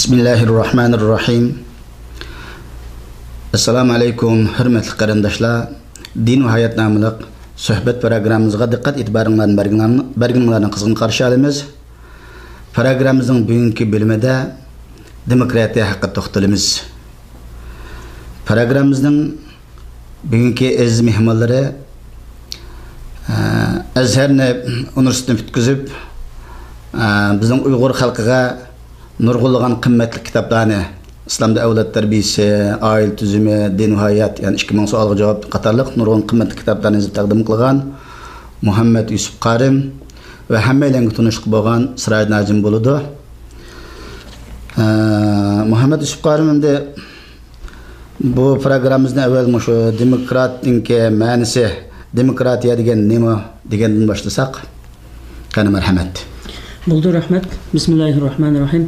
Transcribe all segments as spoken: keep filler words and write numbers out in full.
بىسمىللاھىررەھمانىررەھىم. ئەسسالامۇ ئەلەيكۇم، ھۆرمەتلىك قېرىنداشلار. دىن ۋە ھايات ناملىق سۆھبەت پروگراممىمىزغا دىققەت ئېتىبارىڭلارنى بەرگىنىڭ-، بەرگىنىڭلارنى قىزغىن قارشى ئالىمىز. پروگراممىمىزنىڭ بۈگۈنكى بۆلۈمىدە دېموكراتىيە ھەققىدە توختىلىمىز. پروگراممىمىزنىڭ بۈگۈنكى ئەزىز مېھمانلىرى، ئە، ئەزھەرنى، ئۇنىۋېرسىتېتنى پۈتكۈزۈپ، ئە، بىزنىڭ ئۇيغۇر خەلقىگە نۇرغۇنلىغان قىممەتلىك كىتابلارنى، ئىسلامدا ئەۋلاد تەربىيىسى، ئائىلە تۈزۈمى، دىن ۋە ھايات، يەنى ئىككى مىڭ سوئالغا جاۋاب قاتارلىق نۇرغۇن قىممەتلىك كىتابلارنى يېزىپ تەقدىم قىلغان مۇھەممەد يۈسۈپ قارىم ۋە ھەممەيلەنگە تونۇشلۇق بولغان سىراج ناجىم بولىدۇ. ئە، مۇھەممەد يۈسۈپ قارىم ئەمدى بۇ پروگراممىمىزنى ئەۋۋەل مۇشۇ دېموكراتنىڭكى مەنىسى، دېموكراتىيە دېگەن نېمە دېگەندىن باشلىساق. قېنى، مەرھەمەت. بولدى، رەھمەت. بىسمىللاھىررەھمانىررەھىم.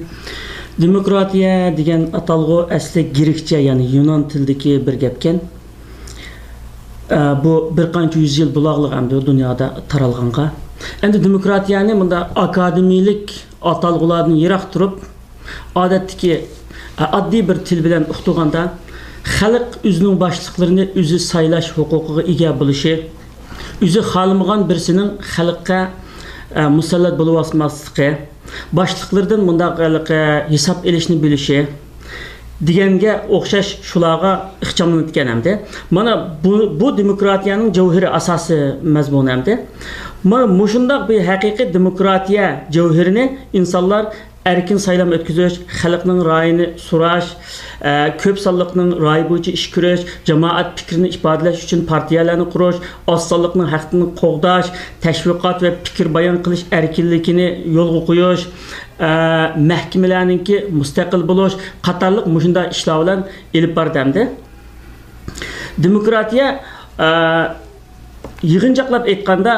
دېموكراتىيە دېگەن ئاتالغۇ ئەسلى گرېكچە، يەنى يۇنان تىلىدىكى بىر گەپكەن. ئە، بۇ بىر قانچە يۈز يىل بولاغلىق ئەمدى دۇنيادا تارالغانغا. ئەمدى دېموكراتىيەنى مۇنداق ئاكادېمىيلىك ئاتالغۇلاردىن يىراق تۇرۇپ، ئادەتتىكى، ئە، ئاددىي بىر تىل بىلەن ئۇقتۇرغاندا، خەلق ئۆزىنىڭ باشلىقلىرىنى ئۆزى سايلاش ھوقۇقىغا ئىگە بولۇشى، ئۆزى خالىمىغان بىرسىنىڭ خەلققە، ئە، مۇسەللەت بولۇۋالماسلىقى، باشلىقلىرىدىن مۇنداق ھېلىقى ھېساب ئېلىشنى بىلىشى دېگەنگە ئوخشاش شۇلارغا ئىخچاملىنىدىكەن ئەمدى. مانا بۇ، بۇ دېموكراتىيەنىڭ جەۋھىرى، ئاساسىي مەزمۇنى ئەمدى. مانا مۇشۇنداق بىر ھەقىقىي دېموكراتىيە جەۋھىرىنى ئىنسانلار ئەركىن سايلام ئۆتكۈزۈش، خەلقنىڭ رايىنى سوراش، ئە، كۆپ سانلىقنىڭ رايى بويىچە ئىش كۆرۈش، جامائەت پىكرىنى ئىپادىلەش ئۈچۈن پارتىيەلەرنى قۇرۇش، ئاز سانلىقنىڭ ھەققىنى قوغداش، تەشۋىقات ۋە پىكىر بايان قىلىش ئەركىنلىكىنى يولغا قويۇش، ئە، مەھكىمىلەرنىڭكى مۇستەقىل بولۇش قاتارلىق مۇشۇنداق ئىشلار بىلەن ئېلىپ بارىدۇ ئەمدى. دېموكراتىيە، ئە، يىغىنچاقلاپ ئېيتقاندا،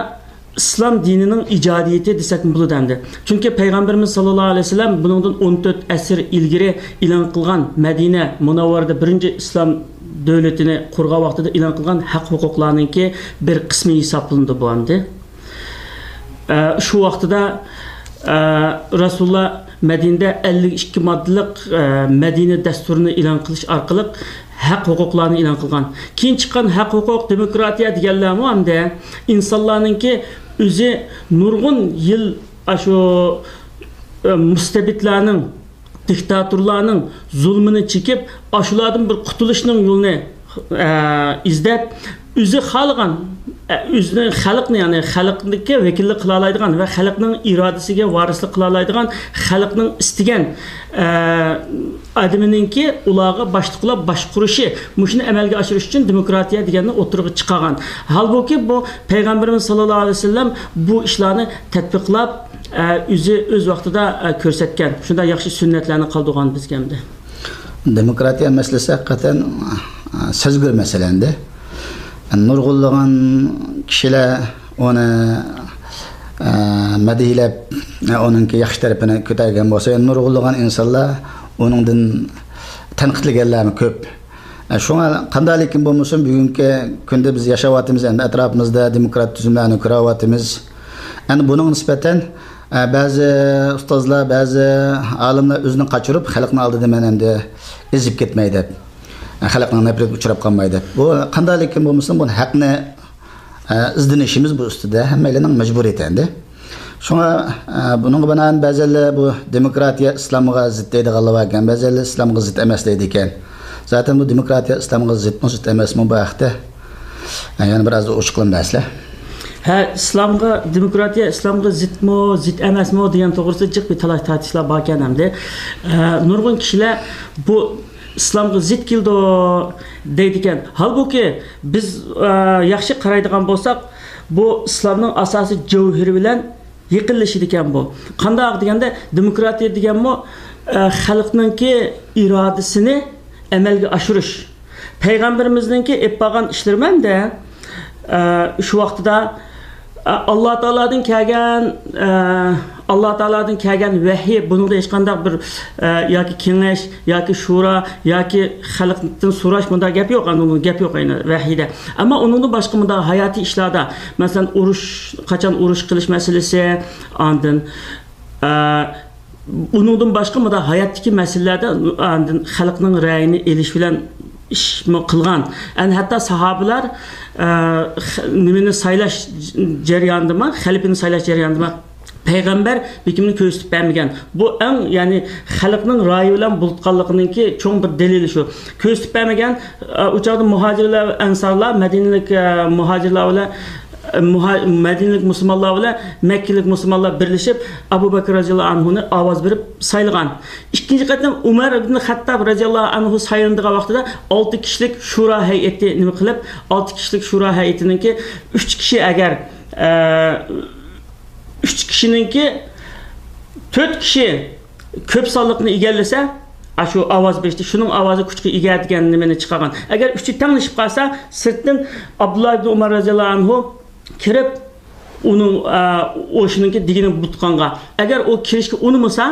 ئىسلام دىنىنىڭ ئىجادىيىتى دېسەكمۇ بولىدۇ ئەمدى. چۈنكى پەيغەمبىرىمىز ساللاللاھۇ ئەلەيھى ۋەسەللەم بۇنىڭدىن ئون تۆت ئەسىر ئىلگىرى ئېلان قىلغان، مەدىنە مۇنەۋۋەرىدە بىرىنچى ئىسلام دۆلىتىنى قۇرغان ۋاقتىدا ئېلان قىلغان ھەق ھوقۇقلارنىڭكى بىر قىسمى ھېسابلىنىدۇ بۇ ئەمدى. ئە، شۇ ۋاقتىدا، ئە، رەسۇلۇللا مەدىنىدە ئەللىك ئىككى ماددىلىق، ئە، مەدىنە دەستۇرىنى ئېلان قىلىش ئارقىلىق ھەق ھوقۇقلارنى ئېلان قىلغان. كېيىن چىققان ھەق ھوقۇق، دېموكراتىيە دېگەنلەرمۇ ئەمدى ئىنسانلارنىڭكى ئۆزى نۇرغۇن يىل ئاشۇ، ئە، مۇستەبىتلەرنىڭ، دىكتاتورلارنىڭ زۇلمىنى چېكىپ، ئاشۇلاردىن بىر قۇتۇلۇشنىڭ يولىنى، ئە، ئىزدەپ، ئۆزى خالىغان، ئە، ئۆزىنىڭ خەلقنى، يەنى خەلقنىڭكى ۋەكىللىك قىلالايدىغان ۋە خەلقنىڭ ئىرادىسىگە ۋارىسلىق قىلالايدىغان، خەلقنىڭ ئىستىگەن، ئە، ئادىمىنىڭكى ئۇلارغا باشلىق قىلىپ باشقۇرۇشى، مۇشۇنى ئەمەلگە ئاشۇرۇش ئۈچۈن دېموكراتىيە دېگەننى ئوتتۇرىغا چىقارغان. ھالبۇكى، بۇ پەيغەمبىرىمىز ساللاللاھۇ ئەلەيھى ۋەسەللەم بۇ ئىشلارنى تەتبىقلاپ، ئە، ئۆزى ئۆز ۋاقتىدا، ئە، كۆرسەتكەن. شۇنداق ياخشى سۈننەتلەرنى قالدۇرغان بىزگە ئەمدى. دېموكراتىيە مەسىلىسى ھەقىقەتەن، ئە، سەزگۈر مەسىلە ئەمدى. نۇرغۇنلىغان كىشىلەر ئۇنى، ئە، مەدھىيلەپ، ئە، ئۇنىڭكى ياخشى تەرىپىنى كۆتەرگەن بولسا، يەنە نۇرغۇنلىغان ئىنسانلار ئۇنىڭدىن تەنقىدلىگەنلەرمۇ كۆپ. ئە، شۇڭا قانداقلىكىن بولمىسۇن، بۈگۈنكى كۈندە بىز ياشاۋاتىمىز، ئەمدى ئەتراپىمىزدا دېموكرات تۈزۈملەرنى كۆرۈۋاتىمىز. ئەمدى بۇنىڭغا نىسبەتەن، ئە، بەزى ئۇستازلار، بەزى ئالىملار ئۆزىنى قاچۇرۇپ، خەلقنىڭ ئالدىدا مەن ئەمدى ئېزىپ كەتمەي دەپ، ئە، خەلقنىڭ نەپرىتىگە ئۇچراپ قالماي دەپ. بۇ قانداقلىكىن بولمىسۇن، بۇ ھەقنى، ئە، ئىزدىنىشىمىز بۇ ئۈستىدە ھەممەيلەننىڭ مەجبۇرىيىتى ئەمدى. شۇڭا، ئە، بۇنىڭغا بىنائەن بەزەنلەر بۇ دېموكراتىيە ئىسلامغا زىت دەيدىغانلار باركەن، بەزەنلەر ئىسلامغا زىت ئەمەس دەيدىكەن. زاتەن بۇ دېموكراتىيە ئىسلامغا زىتمۇ، زىت ئەمەسمۇ بۇ ھەقتە، ئە، يەنە بىر ئاز ئوچۇقلىما بەرسىلە. ھە، ئىسلامغا، دېموكراتىيە ئىسلامغا زىتمۇ، زىت ئەمەسمۇ دېگەن توغرىسىدا جىق بىر تالاش تارتىشلار باركەن ئەمدى. ئە، نۇرغۇن كىشىلەر بۇ ئىسلامغا زىت كېلىدۇ دەيدىكەن. ھالبۇكى، بىز، ئە، ياخشى قارايدىغان بولساق، بۇ ئىسلامنىڭ ئاساسىي جەۋھىرى بىلەن يېقىنلىشىدىكەن بۇ. قانداق دېگەندە، دېموكراتىيە دېگەنمۇ، ئە، خەلقنىڭكى ئىرادىسىنى ئەمەلگە ئاشۇرۇش. پەيغەمبىرىمىزنىڭكى ئېلىپ بارغان ئىشلىرىمۇ ھەمدە، ئە، شۇ ۋاقتىدا، ئە، ئاللا تائالادىن كەلگەن، ئە، ئاللا تائالادىن كەلگەن ۋەھىي، بۇنىڭدا ھېچقانداق بىر، ئە، ياكى كېڭەش، ياكى شورا، ياكى خەلقتىن سوراش، بۇنداق گەپ يوق، ئاندىن گەپ يوق ئەينى ۋەھىيدە. ئەمما ئۇنىڭدىن باشقا مۇنداق ھاياتىي ئىشلاردا، مەسىلەن، ئۇرۇش، قاچان ئۇرۇش قىلىش مەسىلىسى، ئاندىن، ئە، ئۇنىڭدىن باشقا مۇنداق ھاياتتىكى مەسىلىلەردە ئاندىن خەلقنىڭ رەيىنى ئېلىش بىلەن ئىشمۇ قىلغان. ئەنە ھەتتا ساھابىلار، ئە، خ-، نېمىنى سايلاش جەريانىدىمۇ، خەلىپىنى سايلاش جەريانىدىمۇ پەيغەمبەر بېكىمنى كۆرسىتىپ بەرمىگەن. بۇ ئەڭ، يەنى خەلقنىڭ رايى بىلەن بولۇتقانلىقىنىڭكى چوڭ بىر دەلىلى شۇ. كۆرسىتىپ بەرمىگەن. ئە، ئۇ چاغدا مۇھاجىرلار، ئەنسارلار، مەدىنىلىك، ئە، مۇھاجىرلار بىلەن، ئە، مۇھا-، مەدىنىلىك مۇسۇلمانلار بىلەن مەككىلىك مۇسۇلمانلار بىرلىشىپ ئەبۇ بەكرى رەزىياللاھۇ ئەنھۇنى ئاۋاز بېرىپ سايلىغان. ئىككىنچى قېتىم ئۇمەر ئىبن خەتتاب رەزىياللاھۇ ئەنھۇ سايلىنىدىغان ۋاقتىدا ئالتە كىشىلىك شۇرا ھەيئىتى نېمە قىلىپ، ئالتە كىشىلىك شۇرا ھەيئىتىنىڭكى ئۈچ كىشى ئەگەر، ئە، ئۈچ كىشىنىڭكى تۆت كىشى كۆپ سانلىقنى ئىگىلىسە، ئاشۇ ئاۋاز بېرىشتە شۇنىڭ ئاۋازى كۈچكە ئىگە دېگەن نېمىنى چىقارغان. ئەگەر ئۈچى تەڭلىشىپ قالسا، سىرتتىن ئابدۇللا ئىبن ئۇمەر رەزىياللاھۇ ئەنھۇ كىرىپ، ئۇنىڭ، ئە، ئۇ شۇنىڭكى دېگىنى بۇتقانغا. ئەگەر ئۇ كىرىشكە ئۇنىمىسا،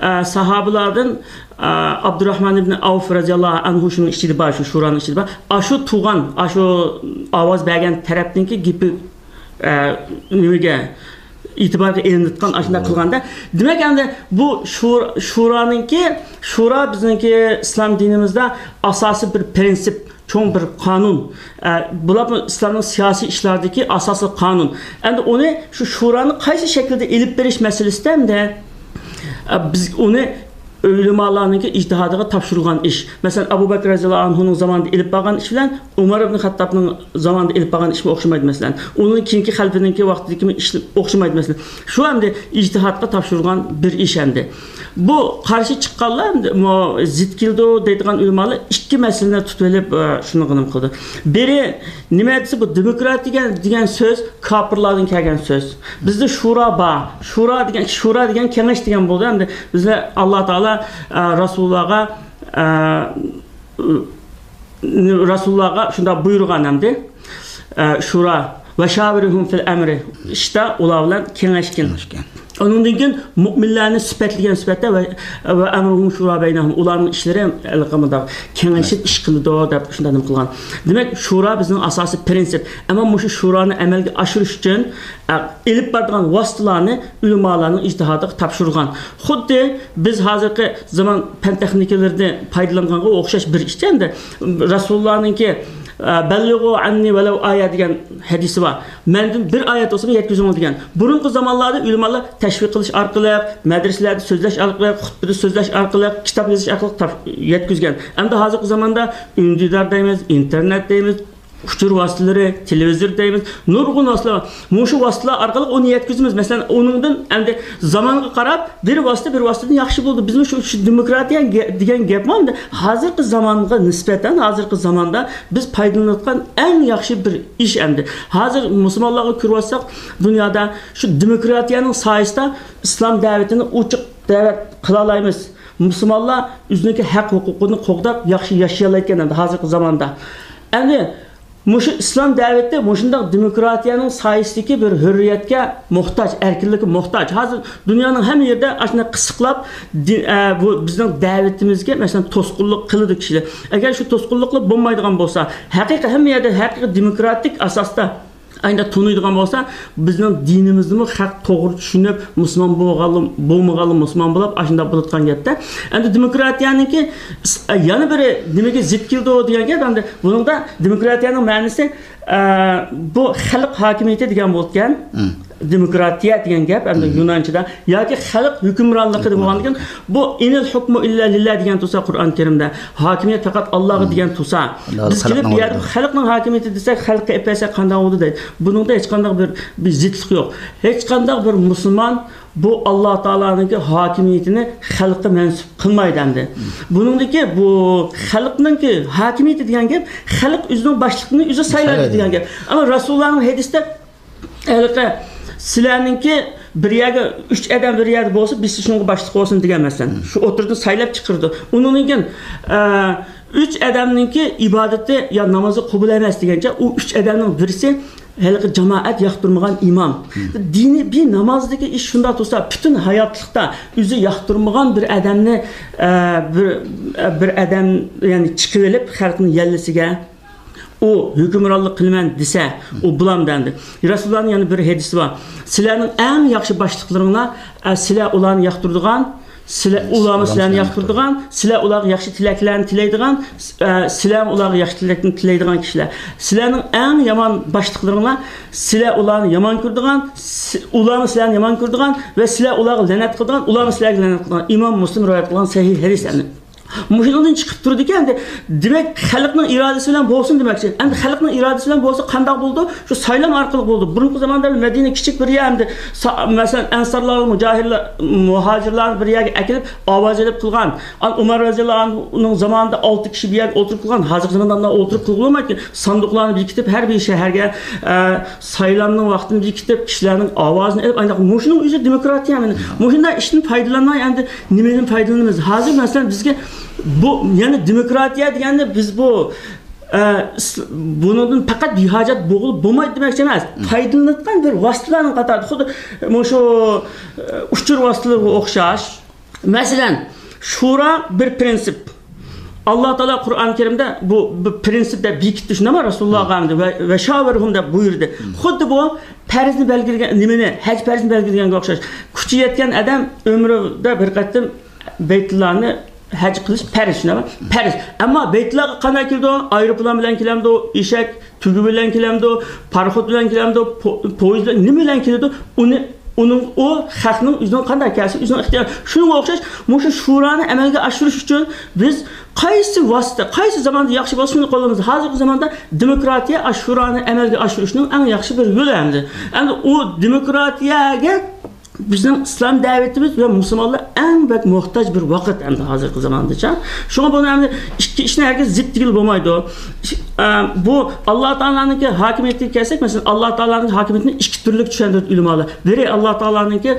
ئە، ساھابىلاردىن، ئە، ئابدۇراھمان ئىبن ئەۋف رەزىياللاھۇ ئەنھۇ شۇنىڭ ئىچىدە بار، شۇ شۇرانىڭ ئىچىدە بار. ئاشۇ تۇغان، ئاشۇ ئاۋاز بەرگەن تەرەپنىڭكى گېپى، ئە، نېمىگە، ئېتىبارغا ئېلىنىدىغان ئاشۇنداق قىلغاندا، دېمەك، ئەمدى بۇ شۇر-، شۇرانىڭكى، شۇرا بىزنىڭكى ئىسلام دىنىمىزدا ئاساسىي بىر پىرىنسىپ، چوڭ بىر قانۇن. ئە، بۇلار ئىسلامنىڭ سىياسىي ئىشلاردىكى ئاساسلىق قانۇن. ئەمدى ئۇنى، شۇ شۇرانى قايسى شەكىلدە ئېلىپ بېرىش مەسىلىسىدە ئەمدى، ئە، بىز ئۇنى ئۆلىمالارنىڭكى ئىجتىھادىغا تاپشۇرۇلغان ئىش. مەسىلەن، ئەبۇ بەكرى رەزىياللاھۇ ئەنھۇنىڭ زامانىدا ئېلىپ بارغان ئىش بىلەن ئۇمەر ئىبن خەتتابنىڭ زامانىدا ئېلىپ بارغان ئىشمۇ ئوخشىمايدۇ، مەسىلەن. ئۇنىڭ كېيىنكى خەلپىنىڭكى ۋاقتىدىكى ئىش ئوخشىمايدۇ، مەسىلەن. شۇ ئەمدى ئىجتىھادقا تاپشۇرۇلغان بىر ئىش ئەمدى. بۇ قارشى چىققانلار، مو-، زىت كېلىدۇ دەيدىغان ئۆلىمالار ئىككى مەسىلىنى تۇتۇۋېلىپ، ئە، شۇنى غىنىم قىلدى. بىرى، نېمە دېسە، بۇ دېموكرات دېگەن، دېگەن سۆز كاپىرلاردىن كەلگەن سۆز. بىزدە شۇرا بار. شۇرا دېگەن، شۇرا دېگەن كېڭەش دېگەن بولدى. ئەمدى بىزنى ئاللا تائالا، ئە، رەسۇلۇللاغا، ئە، رەسۇلۇللاغا شۇنداق بۇيرۇغان ئەمدى. ئە، شۇرا، ۋە شاۋىرھۇم فىل ئەمرى، ئىشتا ئۇلار بىلەن كېڭەشكىن. كېڭەشكىن. ئۇنىڭدىن كېيىن مۇئمىنلارنى سۈپەتلىگەن سۈپەتتە ۋە، ۋە ئەمرۇھۇم شۇرا بەينەھۇم، ئۇلارنىڭ ئىشلىرى ھېلىقى مۇنداق كېڭىشىپ ئىش قىلىدۇ دەپ شۇنداق نېمە قىلغان. دېمەك، شۇرا بىزنىڭ ئاساسىي پىرىنسىپ. ئەمما مۇشۇ شۇرانى ئەمەلگە ئاشۇرۇش ئۈچۈن، ئە، ئېلىپ بارىدىغان ۋاسىتىلارنى ئۆلىمالارنىڭ ئىجتىھادىغا تاپشۇرغان. خۇددى بىز ھازىرقى زامان پەن تېخنىكىلىرىدىن پايدىلانغانغا ئوخشاش بىر ئىش ئەمدى. رەسۇلۇللانىڭكى، ئە، «بەللىغۇ ئەننى ۋەلەۋ ئايە» دېگەن ھەدىسى بار. «مەندىن بىر ئايەت بولسىمۇ يەتكۈزۈڭ» دېگەن. بۇرۇنقى زامانلاردا ئۆلىمالار تەشۋىق قىلىش ئارقىلىق، مەدرىسىلەردە سۆزلەش ئارقىلىق، خۇتبىدە سۆزلەش ئارقىلىق، كىتاب يېزىش ئارقىلىق تاپ-، يەتكۈزگەن. ئەمدى ھازىرقى زاماندا ئۈندىدار دەيمىز، ئىنتېرنېت دەيمىز، ئۇچۇر ۋاسىتىلىرى، تېلېۋىزور دەيمىز، نۇرغۇن ۋاسىتىلەر بار. مۇشۇ ۋاسىتىلەر ئارقىلىق ئۇنى يەتكۈزىمىز. مەسىلەن، ئۇنىڭدىن ئەمدى زامانغا قاراپ بىر ۋاسىتە بىر ۋاسىتىدىن ياخشى بولدى. بىزمۇ شۇ، شۇ دېموكراتىيە گە-، دېگەن گەپمۇ ئەمدى ھازىرقى زامانغا نىسبەتەن، ھازىرقى زاماندا بىز پايدىلىنىۋاتقان ئەڭ ياخشى بىر ئىش ئەمدى. ھازىر مۇسۇلمانلارغا كۆرۈۋاتساق، دۇنيادا شۇ دېموكراتىيەنىڭ سايىسىدا ئىسلام دەۋىتىنى ئوچۇق دەۋەت قىلالايمىز. مۇسۇلمانلار ئۆزىنىڭكى ھەق ھوقۇقىنى قوغداپ ياخشى ياشىيالايدىكەن ئەمدى ھازىرقى زاماندا. ئەمدى مۇشۇ ئىسلام دەۋىتى مۇشۇنداق دېموكراتىيەنىڭ سايىسىدىكى بىر ھۆررىيەتكە موھتاج، ئەركىنلىككە موھتاج. ھازىر دۇنيانىڭ ھەممە يېرىدە ئاشۇنداق قىسىقلاپ، دى-، ئە، بۇ بىزنىڭ دەۋىتىمىزگە، مەسىلەن، توسقۇنلۇق قىلىدۇ كىشىلەر. ئەگەر شۇ توسقۇنلۇقلار بولمايدىغان بولسا، ھەقىقىي ھەممە يەردە ھەقىقىي دېموكراتىك ئاساستا ئاينىدا تونۇيدىغان بولسا، بىزنىڭ دىنىمىزنىمۇ خەق توغرا چۈشىنىپ، مۇسۇلمان بولغانلا، بولمىغانلا مۇسۇلمان بولۇپ، ئاشۇنداق بولىدىغان گەپتە. ئەمدى دېموكراتىيەنىڭكى، ئە، يەنە بىرى نېمىگە زىت كېلىدۇ دېگەن گەپ، ئەمدى بۇنىڭدا دېموكراتىيەنىڭ مەنىسى، ئە، بۇ خەلق ھاكىمىيىتى دېگەن بولىدىكەن. دېموكراتىيە دېگەن گەپ، ئەمدى يۇنانچىدا ياكى خەلق ھۆكۈمرانلىقى دېگەن بولغاندىكىن، بۇ «ئىنىل ھۇكمۇ ئىللا لىللا» دېگەن تۇرسا قۇرئان كەرىمدە، ھاكىمىيەت پەقەت ئاللاغا دېگەن تۇرسا، بىز كېلىپ بۇ يەردە خەلقنىڭ ھاكىمىيىتى دېسەك، خەلققە ئېلىپ بەرسەك قانداق بولىدۇ دەيدۇ. بۇنىڭدا ھېچقانداق بىر، بىر زىتلىق يوق. ھېچقانداق بىر مۇسۇلمان بۇ ئاللا تائالانىڭكى ھاكىمىيىتىنى خەلققە مەنسۇپ قىلمايدۇ ئەمدى. بۇنىڭدىكى بۇ خەلقنىڭكى ھاكىمىيىتى دېگەن گەپ، خەلق ئۆزىنىڭ باشلىقىنى ئۆزى سايلايدۇ دېگەن گەپ. ئەمما رەسۇلۇللانىڭ ھەدىستە ھېلىقى سىلەرنىڭكى بىر يەرگە ئۈچ ئادەم بىر يەردە بولسا، بىرسى شۇنىڭغا باشلىق بولسۇن دېگەن، مەسىلەن. شۇ ئوتتۇرىدىن سايلاپ چىقىرىدۇ. ئۇنىڭدىن كېيىن، ئە، ئۈچ ئادەمنىڭكى ئىبادىتى يا نامازى قوبۇل ئەمەس دېگەنچە، ئۇ ئۈچ ئادەمنىڭ بىرسى ھېلىقى جامائەت ياقتۇرمىغان ئىمام. دىنىي بىر نامازدىكى ئىش شۇنداق تۇرسا، پۈتۈن ھاياتلىقتا ئۆزى ياقتۇرمىغان بىر ئادەمنى، ئە، بىر، بىر ئادەم، يەنى چىقىۋېلىپ خەلقنىڭ يەللىسىگە، ئۇ ھۆكۈمرانلىق قىلىمەن دېسە، ئۇ بولامدۇ ئەمدى؟ رەسۇلۇللانىڭ يەنە بىر ھەدىسى بار. سىلەرنىڭ ئەڭ ياخشى باشلىقلىرىڭلار، ئە، سىلەر ئۇلارنى ياقتۇرىدىغان، سىلەر، ئۇلارمۇ سىلەرنى ياقتۇرىدىغان، سىلەر ئۇلارغا ياخشى تىلەكلەرنى تىلەيدىغان، ئە، سىلەرمۇ ئۇلارغا ياخشى تىلەكنى تىلەيدىغان كىشىلەر. سىلەرنىڭ ئەڭ يامان باشلىقلىرىڭلار، سىلەر ئۇلارنى يامان كۆرىدىغان، سى-، ئۇلارمۇ سىلەرنى يامان كۆرىدىغان ۋە سىلەر ئۇلارغا لەنەت قىلىدىغان، ئۇلارمۇ سىلەرگە لەنەت قىلىدىغان. ئىمام مۇسلىم رىۋايەت قىلغان سەھىھ ھەدىس ئەمدى. مۇشۇنىڭدىن چىقىپ تۇرىدىكەن، ئەمدى، دېمەك، خەلقنىڭ ئىرادىسى بىلەن بولسۇن دېمەكچى. ئەمدى خەلقنىڭ ئىرادىسى بىلەن بولسا قانداق بولىدۇ؟ شۇ سايلام ئارقىلىق بولىدۇ. بۇرۇنقى زاماندا مەدىنە كىچىك بىر يەر، ئەمدى سا-، مەسىلەن، ئەنسارلار، مۇھاجىرلار، مۇھاجىرلارنى بىر يەرگە ئەكېلىپ ئاۋاز ئېلىپ قىلغان. ئان ئۇمار رەزىياللاھۇ ئەنھۇنىڭ زامانىدا ئالتە كىشى بىر يەرگە ئولتۇرۇپ قىلغان. ھازىرقى زاماندا ئۇنداق ئولتۇرۇپ قىلغىلى بولمايدۇ. ساندۇقلارنى بېكىتىپ، ھەر بىر شەھەرگە، ئە، سايلامنىڭ ۋاقتىنى بېكىتىپ، كىشىلەرنىڭ ئاۋازىنى ئېلىپ، ئانداق مۇشۇنىڭ ئۆزى دېموكراتىيە. مانا مۇشۇنداق ئىشتىن پايدىلانماي، ئەمدى نېمىدىن پايدىلىنىمىز؟ ھازىر، مەسىلەن، بىزگە بۇ، يەنى دېموكراتىيە دېگەندە بىز بۇ، ئە، ئىس-، بۇنىڭدىن پەقەت بىھاجەت بولغىلى بولمايدۇ دېمەكچى ئەمەس. پايدىلىنىدىغان بىر ۋاسىتىلەرنىڭ قاتارىدا، خۇددى مۇشۇ، ئە، ئۇچۇر ۋاسىتىلىرىغا ئوخشاش. مەسىلەن، شۇرا بىر پرىنسىپ. ئاللا تائالا قۇرئان كەرىمدە بۇ، بۇ پرىنسىپ دەپ بېكىتتى، شۇنداقمۇ؟ رەسۇلۇللاغا ئەمدى ۋە، ۋە شاۋىرھۇم دەپ بۇيرۇدى. خۇددى بۇ پەرزنى بەلگىلىگەن نېمىنى، ھەج پەرزنى بەلگىلىگەنگە ئوخشاش. كۈچى يەتكەن ئادەم ئۆمرىدە بىر قېتىم بەيتۇللانى ھەج قىلىش پەرز، شۇنداقمۇ؟ پەرز. ئەمما بەيتۇللاغا قانداق كېلىدۇ؟ ئايروپىلان بىلەن كېلەمدۇ؟ ئېشەك، تۆگە بىلەن كېلەمدۇ، پاراخوت بىلەن كېلەمدۇ، پو-، پويىز بىلەن، نېمە بىلەن كېلىدۇ؟ ئۇنى، ئۇنىڭ، ئۇ خەقنىڭ ئۆزىنىڭ قانداق كەلسە، ئۆزىنىڭ ئىختىيارى. شۇنىڭغا ئوخشاش، مۇشۇ شۇرانى ئەمەلگە ئاشۇرۇش ئۈچۈن بىز قايسى ۋاسىتە، قايسى زاماندا ياخشى بولسا، شۇنى قوللىنىمىز. ھازىرقى زاماندا دېموكراتىيە، ئاشۇ شۇرانى ئەمەلگە ئاشۇرۇشنىڭ ئەڭ ياخشى بىر يولى ئەمدى. ئەمدى ئۇ دېموكراتىيەگە بىزنىڭ ئىسلام دەۋىتىمىز ۋە مۇسۇلمانلار ئەڭ بەك موھتاج بىر ۋاقىت ئەمدى ھازىرقى زاماندىچە. شۇڭا بۇنى ئەمدى ئىككى ئىشنى ھەرگىز زىت دېگىلى بولمايدۇ. ئىش-، ئە، بۇ ئاللا تائالانىڭكى ھاكىمىيىتىگە كەلسەك، مەسىلەن، ئاللا تائالانىڭ ھاكىمىيىتىنى ئىككى تۈرلۈك چۈشەندۈرىدۇ ئۆلىمالار. بىرى ئاللا تائالانىڭكى،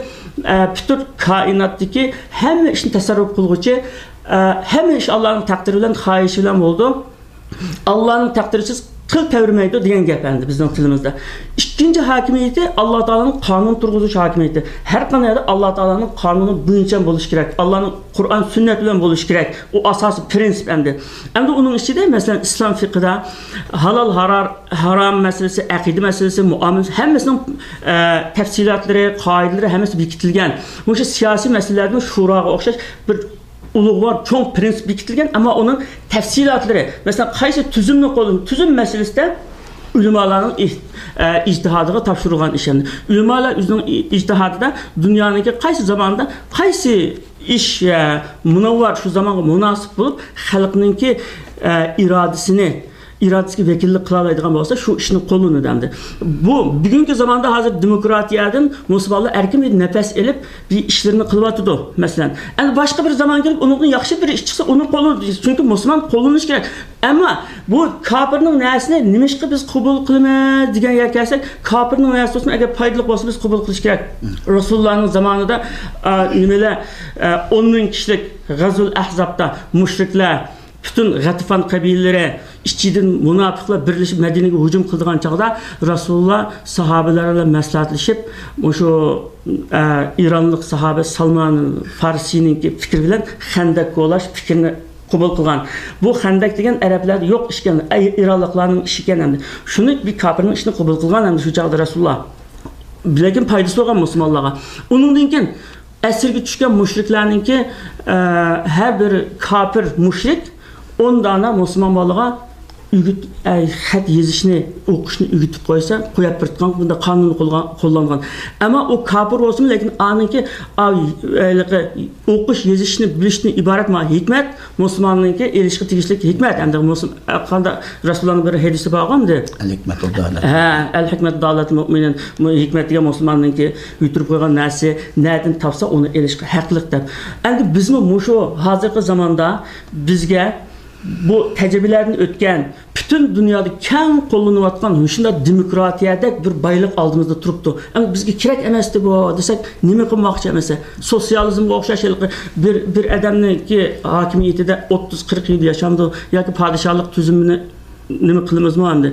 ئە، پۈتۈن كائىناتتىكى ھەممە ئىشنى تەسەررۇپ قىلغۇچى، ئە، ھەممە ئىش ئاللانىڭ تەقدىرى بىلەن، خاھىشى بىلەن بولىدۇ. ئاللانىڭ تەقدىرىسىز قىل تەۋرىمەيدۇ دېگەن گەپ ئەمدى بىزنىڭ تىلىمىزدا. ئىككىنچى ھاكىمىيىتى ئاللا تائالانىڭ قانۇن تۇرغۇزۇش ھاكىمىيىتى. ھەر قانداق يەردە ئاللا تائالانىڭ قانۇنى بويىچە بولۇشى كېرەك. ئاللانىڭ قۇرئان سۈننەت بىلەن بولۇشى كېرەك. ئۇ ئاساسىي پرىنسىپ ئەمدى. ئەمدى ئۇنىڭ ئىچىدە، مەسىلەن، ئىسلام فىقھىدا ھالال، ھارار-، ھارام مەسىلىسى، ئەقىدە مەسىلىسى، مۇئامىلە، ھەممىسىنىڭ، ئە، تەپسىلاتلىرى، قائىدىلىرى ھەممىسى بېكىتىلگەن. مۇشۇ سىياسىي مەسىلىلەردىمۇ شۇراغا ئوخشاش بىر ئۇلۇغۋار چوڭ پرىنسىپ بېكىتىلگەن، ئەمما ئۇنىڭ تەپسىلاتلىرى، مەسىلەن، قايسى تۈزۈمنى قوللىنىش، تۈزۈم مەسىلىسىدە ئۆلىمالارنىڭ ئىھ-، ئە، ئىجتىھادىغا تاپشۇرۇلغان ئىش ئەمدى. ئۆلىمالار ئۆزىنىڭ ئى-، ئىجتىھادىدا دۇنيانىڭكى قايسى زاماندا قايسى ئىش، ئە، مۇنەۋۋەر، شۇ زامانغا مۇناسىپ بولۇپ، خەلقنىڭكى، ئە، ئىرادىسىنى، ئىرادىسىگە ۋەكىللىك قىلالايدىغان بولسا، شۇ ئىشنى قوللىنىدۇ ئەمدى. بۇ بۈگۈنكى زاماندا ھازىر دېموكراتىيەدىن مۇسۇلمانلار ئەركىن بىر نەپەس ئېلىپ، بىر ئىشلىرىنى قىلىۋاتىدۇ، مەسىلەن. ئەمدى باشقا بىر زامان كېلىپ، ئۇنىڭدىن ياخشى بىر ئىش چىقسا، ئۇنى قوللىنىدۇ. چۈنكى مۇسۇلمان قوللىنىشى كېرەك. ئەمما بۇ كاپىرنىڭ نەرسىنى نېمىشقا بىز قوبۇل قىلىمىز دېگەن يەرگە كەلسەك، كاپىرنىڭ نەرسىسى بولسۇن، ئەگەر پايدىلىق بولسا، بىز قوبۇل قىلىش كېرەك. رەسۇلۇللانىڭ زامانىدا، ئا، نېمىلەر، ئا، ئون مىڭ كىشىلىك غەزۋۇل ئەھزابتا مۇشرىكلار، پۈتۈن غەتىفان قەبىلىلىرى، ئىچىدىن مۇناپىقلار بىرلىشىپ مەدىنىگە ھۇجۇم قىلىدىغان چاغدا، رەسۇلۇللا ساھابىلەر بىلەن مەسلىھەتلىشىپ، مۇشۇ، ئە، ئىرانلىق ساھابە سالمان فارسىنىڭكى پىكرى بىلەن خەندەك كولاش پىكرىنى قوبۇل قىلغان. بۇ خەندەك دېگەن ئەرەبلەردە يوق ئىشكەن، ئەي، ئىرانلىقلارنىڭ ئىشىكەن ئەمدى. شۇنى بىر كاپىرنىڭ ئىشىنى قوبۇل قىلغان ئەمدى شۇ چاغدا رەسۇلۇللا. لېكىن پايدىسى بولغان مۇسۇلمانلارغا. ئۇنىڭدىن كېيىن ئەسىرگە چۈشكەن مۇشرىكلارنىڭكى، ئە، ھەر بىر كاپىر مۇشرىك ئون دانە مۇسۇلمان بالىغا ئۆگىت-، ئە، خەت يېزىشنى، ئوقۇشنى ئۆگىتىپ قويسا، قويۇپ بېرىدىغان بۇنداق قانۇن قولغا-، قوللانغان. ئەمما ئۇ كاپىر بولسىمۇ، لېكىن ئانىڭكى، ئا، ھېلىقى ئوقۇش يېزىشنى بىلىشتىن ئىبارەت ما ھېكمەت، مۇسۇلماننىڭكى ئېلىشقا تېگىشلىك ھېكمەت. ئەمدى مۇسۇل-، قانداق رەسۇلۇللانىڭ بىر ھەدىسى بارغۇ ئەمدى. ئەل ھېكمەتۇ دالەت. ھە، ئەل ھېكمەتۇ دالەتۇل مۇئمىنىن. بۇ ھېكمەت دېگەن مۇسۇلماننىڭكى يۈتتۈرۈپ قويغان نەرسىسى، نەدىن تاپسا ئۇنى ئېلىشقا ھەقلىق دەپ. ئەمدى بىزمۇ مۇشۇ ھازىرقى زاماندا بىزگە بۇ تەجرىبىلەردىن ئۆتكەن، پۈتۈن دۇنيادا كەڭ قوللىنىۋاتقان مۇشۇنداق دېموكراتىيەدەك بىر بايلىق ئالدىمىزدا تۇرۇپتۇ. ئەمدى بىزگە كېرەك ئەمەستى بۇ دېسەك، نېمە قىلماقچى ئەمەسە؟ سوتسىيالىزمغا ئوخشاش ھېلىقى بىر، بىر ئادەمنىڭكى ھاكىمىيىتىدە ئوتتۇز، قىرىق يىل ياشامدۇ ياكى پادىشاھلىق تۈزۈمىنى نېمە قىلىمىزمۇ ئەمدى؟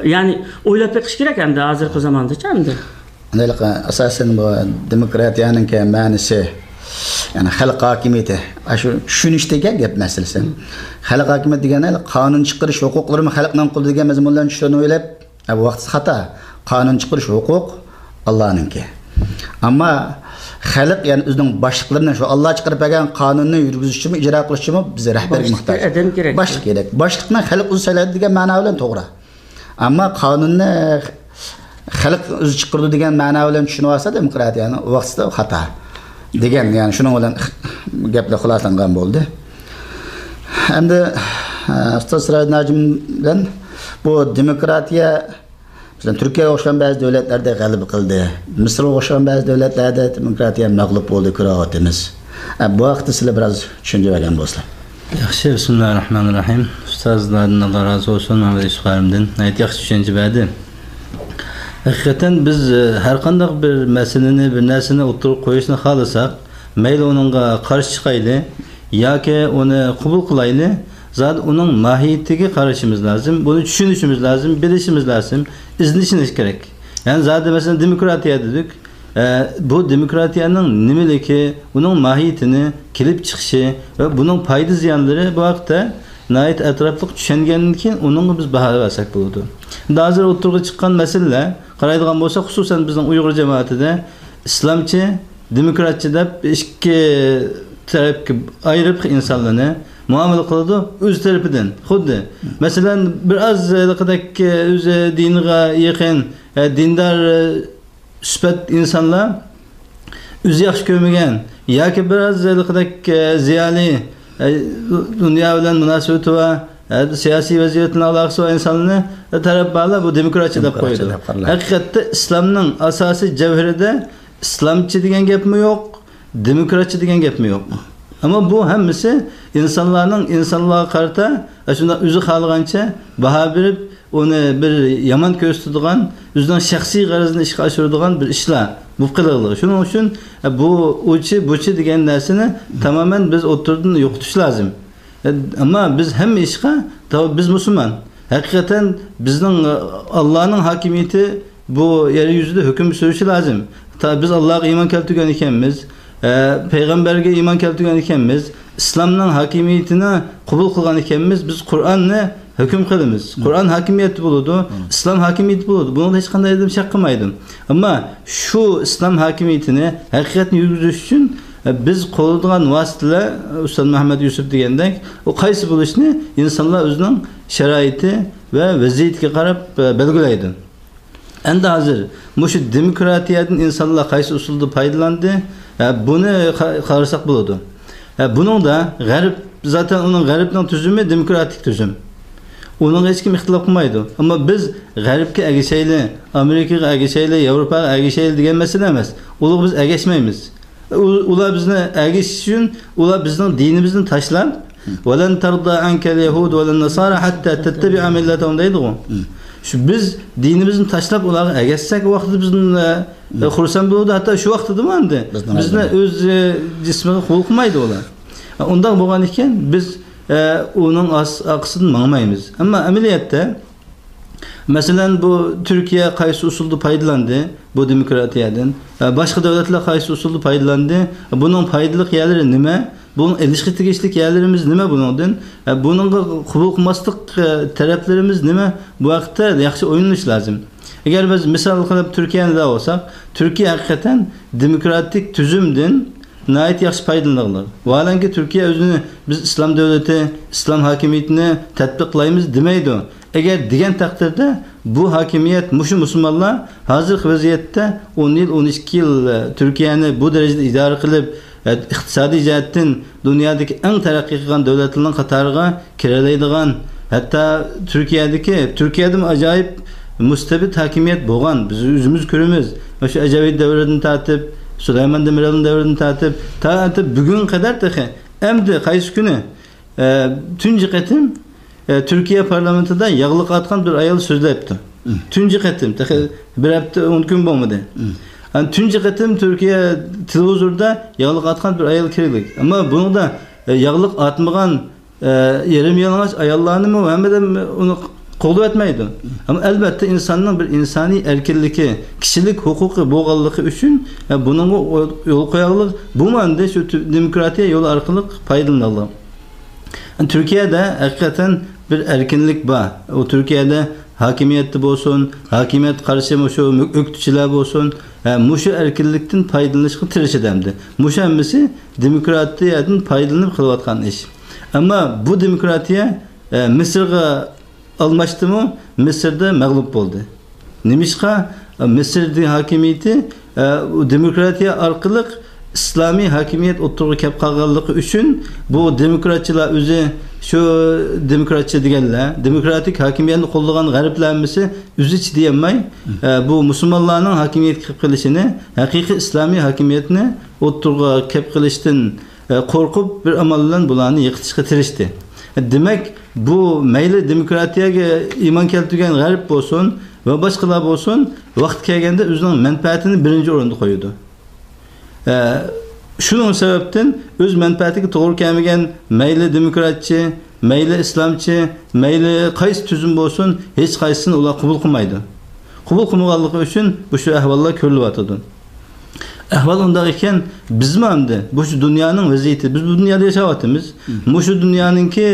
يەنى ئويلاپ بېقىش كېرەك ئەمدى ھازىرقى زاماندىچە ئەمدى. ھېلىقى ئاساسەن بۇ دېموكراتىيەنىڭكى مەنىسى، يەنى خەلق ھاكىمىيىتى، ئاشۇ چۈشىنىشتىكى گەپ مەسىلىسى. خەلق ھاكىمىيىتى دېگەن قانۇن چىقىرىش ھوقۇقلىرىمۇ خەلقنىڭ قولىدا دېگەن مەزمۇن بىلەن چۈشىنىۋېلىپ، ئە، بۇ ۋاقتىسى خاتا. قانۇن چىقىرىش ھوقۇق ئاللانىڭكى. ئەمما خەلق، يەنى ئۆزىنىڭ باشلىقلىرىنى، شۇ ئاللا چىقىرىپ بەرگەن قانۇننى يۈرگۈزۈشىمۇ، ئىجرا قىلىشىمۇ بىز رەھبەرگە موھتاج. ئادەم كېرەك. باشلىق كېرەك. باشلىقنى خەلق ئۆزى سايلايدۇ دېگەن مەنا بىلەن توغرا. ئەمما قانۇننى خەلق ئۆزى چىقىرىدۇ دېگەن مەنا بىلەن چۈشىنىۋالسا، دېموكراتىيەنى ئۇ ۋاقىتتا خاتا دېگەن، يەنى شۇنىڭ بىلەن گەپلەر خۇلاسىلانغان بولدى. ئەمدى، ئە، ئۇستاز سىراجىدىن ھاجىم بىلەن بۇ دېموكراتىيە، مەسىلەن، تۈركىيەگە ئوخشىغان بەزى دۆلەتلەردە غەلىبە قىلدى، مىسىرغا ئوخشىغان بەزى دۆلەتلەردە دېموكراتىيە مەغلۇپ بولدى، كۆرۈۋاتىمىز. ئە، بۇ ھەقتە سىلەر بىراز چۈشەنچە بەرگەن بولسىلا. ياخشى، بىسمىللاھىر راھمانىر راھىم. ئۇستازلاردىن ئاللا رازى بولسۇن، مەمەت يۈسۈپ قارىمدىن ناھايىتى ياخشى چۈشەنچە بەردى. ھەقىقەتەن بىز، ئە، ھەر قانداق بىر مەسىلىنى، بىر نەرسىنى ئوتتۇرىغا قويۇشنى خالىساق، مەيلى ئۇنىڭغا قارشى چىقايلى ياكى ئۇنى قوبۇل قىلايلى، زادى ئۇنىڭ ماھىيىتىگە قارىشىمىز لازىم، بۇنى چۈشىنىشىمىز لازىم، بىلىشىمىز لازىم، ئىزدىنىشىمىز كېرەك. يەنى زادى مەسىلەن دېموكراتىيە دېدۇق. ئە، بۇ دېموكراتىيەنىڭ نېمىلىكى، ئۇنىڭ ماھىيىتىنى، كېلىپ چىقىشى ۋە بۇنىڭ پايدا زىيانلىرى بۇ ھەقتە ناھايىتى ئەتراپلىق چۈشەنگەندىن كېيىن ئۇنىڭغا بىز باھا بەرسەك بولىدۇ. ئەمدى ھازىر ئوتتۇرىغا چىققان مەسىلىلەر، قارايدىغان بولساق، خۇسۇسەن بىزنىڭ ئۇيغۇر جامائىتىدە ئىسلامچى، دېموكراتچى دەپ ئىككى تەرەپكە ئايرىپ ئىنسانلارنى مۇئامىلە قىلىدۇ ئۆز تەرىپىدىن. خۇددى، مەسىلەن، بىر ئاز ھېلىقىدەك ئۆزى دىنىغا يېقىن، ئە، دىندار، ئە، سۈپەت ئىنسانلار ئۆزى ياخشى كۆرمىگەن ياكى بىر ئاز ھېلىقىدەك، ئە، زىيالىي، ئە، دۇنيا بىلەن مۇناسىۋىتى بار، ئە، سىياسىي ۋەزىيەت بىلەن ئالاقىسى بار ئىنسانلارنى، ئە، تەرەپ بارلار بۇ دېموكراتچى دەپ دېموكراتچى قويىدۇ. دەپ قارىلار. ھەقىقەتتە ئىسلامنىڭ ئاساسىي جەۋھىرىدە ئىسلامچى دېگەن گەپمۇ يوق، دېموكراتچى دېگەن گەپمۇ يوق. ئەمما بۇ ھەممىسى ئىنسانلارنىڭ ئىنسانلارغا قارىتا ئاشۇنداق ئۆزى خالىغانچە باھا بېرىپ، ئۇنى بىر يامان كۆرسىتىدىغان، ئۆزىنىڭ شەخسىي غەرىزىنى ئىشقا ئاشۇرىدىغان بىر ئىشلار بولۇپ قېلىۋاتىدۇ. شۇنىڭ ئۈچۈن، ئە، بۇ ئۇچى، بۇچى دېگەن نەرسىنى تامامەن بىز ئوتتۇرىدىن يوقىتىش لازىم. ئەمما بىز ھەممە ئىشقا، تا-، بىز مۇسۇلمان. ھەقىقەتەن بىزنىڭ، ئە، ئاللانىڭ ھاكىمىيىتى بۇ يەر يۈزىدە ھۆكۈم سۈرۈشى لازىم. تا-، بىز ئاللاغا ئىمان كەلتۈرگەن ئىكەنمىز، ئە، پەيغەمبەرگە ئىمان كەلتۈرگەن ئىكەنمىز، ئىسلامنىڭ ھاكىمىيىتىنى قوبۇل قىلغان ئىكەنمىز، بىز قۇرئاننى ھۆكۈم قىلىمىز. قۇرئان ھاكىمىيەت بولىدۇ، ئىسلام ھاكىمىيىتى بولىدۇ. بۇنىڭدا ھېچقانداق ئادەم شەك قىلمايدۇ. ئەمما شۇ ئىسلام ھاكىمىيىتىنى ھەقىقەتنى يۈرگۈزۈش ئۈچۈن، ئە، بىز قوللىنىدىغان ۋاسىتىلەر، ئۇستاز مەھمەت يۈسۈپ دېگەندەك، ئۇ قايسى بولۇشىنى ئىنسانلار ئۆزىنىڭ شارائىتى ۋە ۋەزىيىتىگە قاراپ، ئە، بەلگىلەيدۇ. ئەمدى ھازىر مۇشۇ دېموكراتىيەدىن ئىنسانلار قايسى ئۇسۇلدا پايدىلاندى؟ ئە، بۇنى قا-، قارىساق بولىدۇ. ئە، بۇنىڭدا غەرب، زاتەن ئۇنىڭ، غەربنىڭ تۈزۈمى دېموكراتىك تۈزۈم. ئۇنىڭغا ھېچكىم ئىختىلاپ قىلمايدۇ. ئەمما بىز غەربكە ئەگىشەيلى، ئامېرىكىغا ئەگىشەيلى، ياۋروپاغا ئەگىشەيلى دېگەن مەسىلە ئەمەس. ئۇلارغا بىز ئەگەشمەيمىز. ئۇ-، ئۇلار بىزنى ئەگىشىش ئۈچۈن، ئۇلار بىزنىڭ دىنىمىزنى تاشلاپ، «ولن ترضى عنك اليهود ولا النصارى حتى تتبع ملتهم» دەيدىغۇ. شۇ بىز دىنىمىزنى تاشلاپ ئۇلارغا ئەگەشسەك، ئۇ ۋاقىتتا بىزدىن، ئە، خۇرسەن بولىدۇ. ھەتتا شۇ ۋاقىتتىمۇ ئەمدى بىزنى بىزنى ئۆز، ئە، جىسمىغا قوبۇل قىلمايدۇ ئۇلار. ئۇنداق بولغان ئىكەن، بىز، ئە، ئۇنىڭ ئاس-، ئارقىسىدىن ماڭمايمىز. ئەمما ئەمەلىيەتتە، مەسىلەن، بۇ تۈركىيە قايسى ئۇسۇلدا پايدىلاندى بۇ دېموكراتىيەدىن؟ ئە، باشقا دۆلەتلەر قايسى ئۇسۇلدا پايدىلاندى؟ بۇنىڭ پايدىلىق يەرلىرى نېمە؟ بۇنىڭ ئېلىشقا تېگىشلىك يەرلىرىمىز نېمە بۇنىڭدىن؟ ئە، بۇنىڭغا قوبۇل قىلماسلىق، ئە، تەرەپلىرىمىز نېمە؟ بۇ ھەقتە ياخشى ئويلىنىش لازىم. ئەگەر بىز مىسال قىلىپ تۈركىيەنى ئالساق، تۈركىيە ھەقىقەتەن دېموكراتىك تۈزۈمدىن ناھايىتى ياخشى پايدىلىنىدۇ. ۋاھالەنكى، تۈركىيە ئۆزىنى «بىز ئىسلام دۆلىتى، ئىسلام ھاكىمىيىتىنى تەتبىقلايمىز» دېمەيدۇ. ئەگەر دېگەن تەقدىردە، بۇ ھاكىمىيەت، مۇشۇ مۇسۇلمانلار ھازىرقى ۋەزىيەتتە ئون يىل، ئون ئىككى يىل، ئە، تۈركىيەنى بۇ دەرىجىدە ئىدارە قىلىپ، ئە، ئىقتىسادىي جەھەتتىن دۇنيادىكى ئەڭ تەرەققىي قىلغان دۆلەتلەرنىڭ قاتارىغا كىرەلەيدىغان، ھەتتا تۈركىيەدىكى، تۈركىيەدىمۇ ئاجايىپ مۇستەبىت ھاكىمىيەت بولغان، بىز ئۆزىمىز كۆرىمىز. مۇشۇ ئەجەۋىت دەۋرىدىن تارتىپ، سۇلايمان دېمىرەلنىڭ دەۋرىدىن تارتىپ، تا ئەتە بۈگۈنگە قەدەر تېخى. ئەمدى قايسى كۈنى، ئە، تۇنجى قېتىم، ئە، تۈركىيە پارلامېنتىدا ياغلىق ئاتقان بىر ئايال سۆزلەپتۇ. تۇنجى قېتىم، تېخى بىر ھەپتە، ئون كۈن بولمىدى. ئەنە تۇنجى قېتىم تۈركىيە تېلېۋىزوردا ياغلىق ئاتقان بىر ئايال كىرگۈلۈك. ئەمما بۇنىڭدا، ئە، ياغلىق ئاتمىغان، ئە، يېرىم يالىڭاچ ئاياللارنىمۇ ھەممىدىن ئۇنى قوغدىۋەتمەيدۇ. ئەمما ئەلۋەتتە ئىنساننىڭ بىر ئىنسانىي ئەركىنلىكى، كىشىلىك ھوقۇقى بولغانلىقى ئۈچۈن، ئە، بۇنىڭغا يول قوياغلىق، بۇمۇ ئەمدى شۇ تۈ-، دېموكراتىيە يولى ئارقىلىق پايدىلىنىدۇ. تۈركىيەدە ھەقىقەتەن بىر ئەركىنلىك بار. ئۇ تۈركىيەدە ھاكىمىيەتتە بولسۇن، ھاكىمىيەتكە قارشى مۇشۇ مۆ-، ئۆكتىچىلەر بولسۇن، ئە، مۇشۇ ئەركىنلىكتىن پايدىلىنىشقا تىرىشىدۇ ئەمدى. مۇشۇ ھەممىسى دېموكراتىيەدىن پايدىلىنىپ قىلىۋاتقان ئىش. ئەمما بۇ دېموكراتىيە، ئە، مىسىرغا ئالماشتىمۇ، مىسىردا مەغلۇپ بولدى. نېمىشقا؟ مىسىر ھاكىمىيىتى، ئە، دېموكراتىيە ئارقىلىق ئىسلامىي ھاكىمىيەت ئوتتۇرىغا كەپ قالغانلىقى ئۈچۈن، بۇ دېموكراتچىلار ئۆزى، شۇ دېموكراتچى دېگەنلەر، دېموكراتىك ھاكىمىيەتنى قوللىغان غەربلەر ھەممىسى ئۆزىچە دېيەلمەي، ئە، بۇ مۇسۇلمانلارنىڭ ھاكىمىيەتكە كېلىپ قېلىشىنى، ھەقىقىي ئىسلامىي ھاكىمىيەتنى ئوتتۇرىغا كەپ قېلىشتىن، ئە، قورقۇپ، بىر ئامال بىلەن بۇلارنى يىقىتىشقا تىرىشتى. دېمەك، بۇ مەيلى دېموكراتىيەگە ئىمان كەلتۈرگەن غەرب بولسۇن ۋە باشقىلار بولسۇن، ۋاقتى كەلگەندە ئۆزىنىڭ مەنپەئەتىنى بىرىنچى ئورۇندا قويىدۇ. ئە، شۇنىڭ سەۋەبىدىن ئۆز مەنپەئەتىگە توغرا كەلمىگەن مەيلى دېموكراتچى، مەيلى ئىسلامچى، مەيلى قايسى تۈزۈم بولسۇن، ھېچقايسىسىنى ئۇلار قوبۇل قىلمايدۇ. قوبۇل قىلمىغانلىقى ئۈچۈن بۇ شۇ ئەھۋاللار كۆرۈلۈۋاتىدۇ. ئەھۋال ئۇنداق ئىكەن، بىزمۇ ئەمدى بۇ شۇ دۇنيانىڭ ۋەزىيىتى، بىز بۇ دۇنيادا ياشاۋاتىمىز. مم. مۇشۇ دۇنيانىڭكى،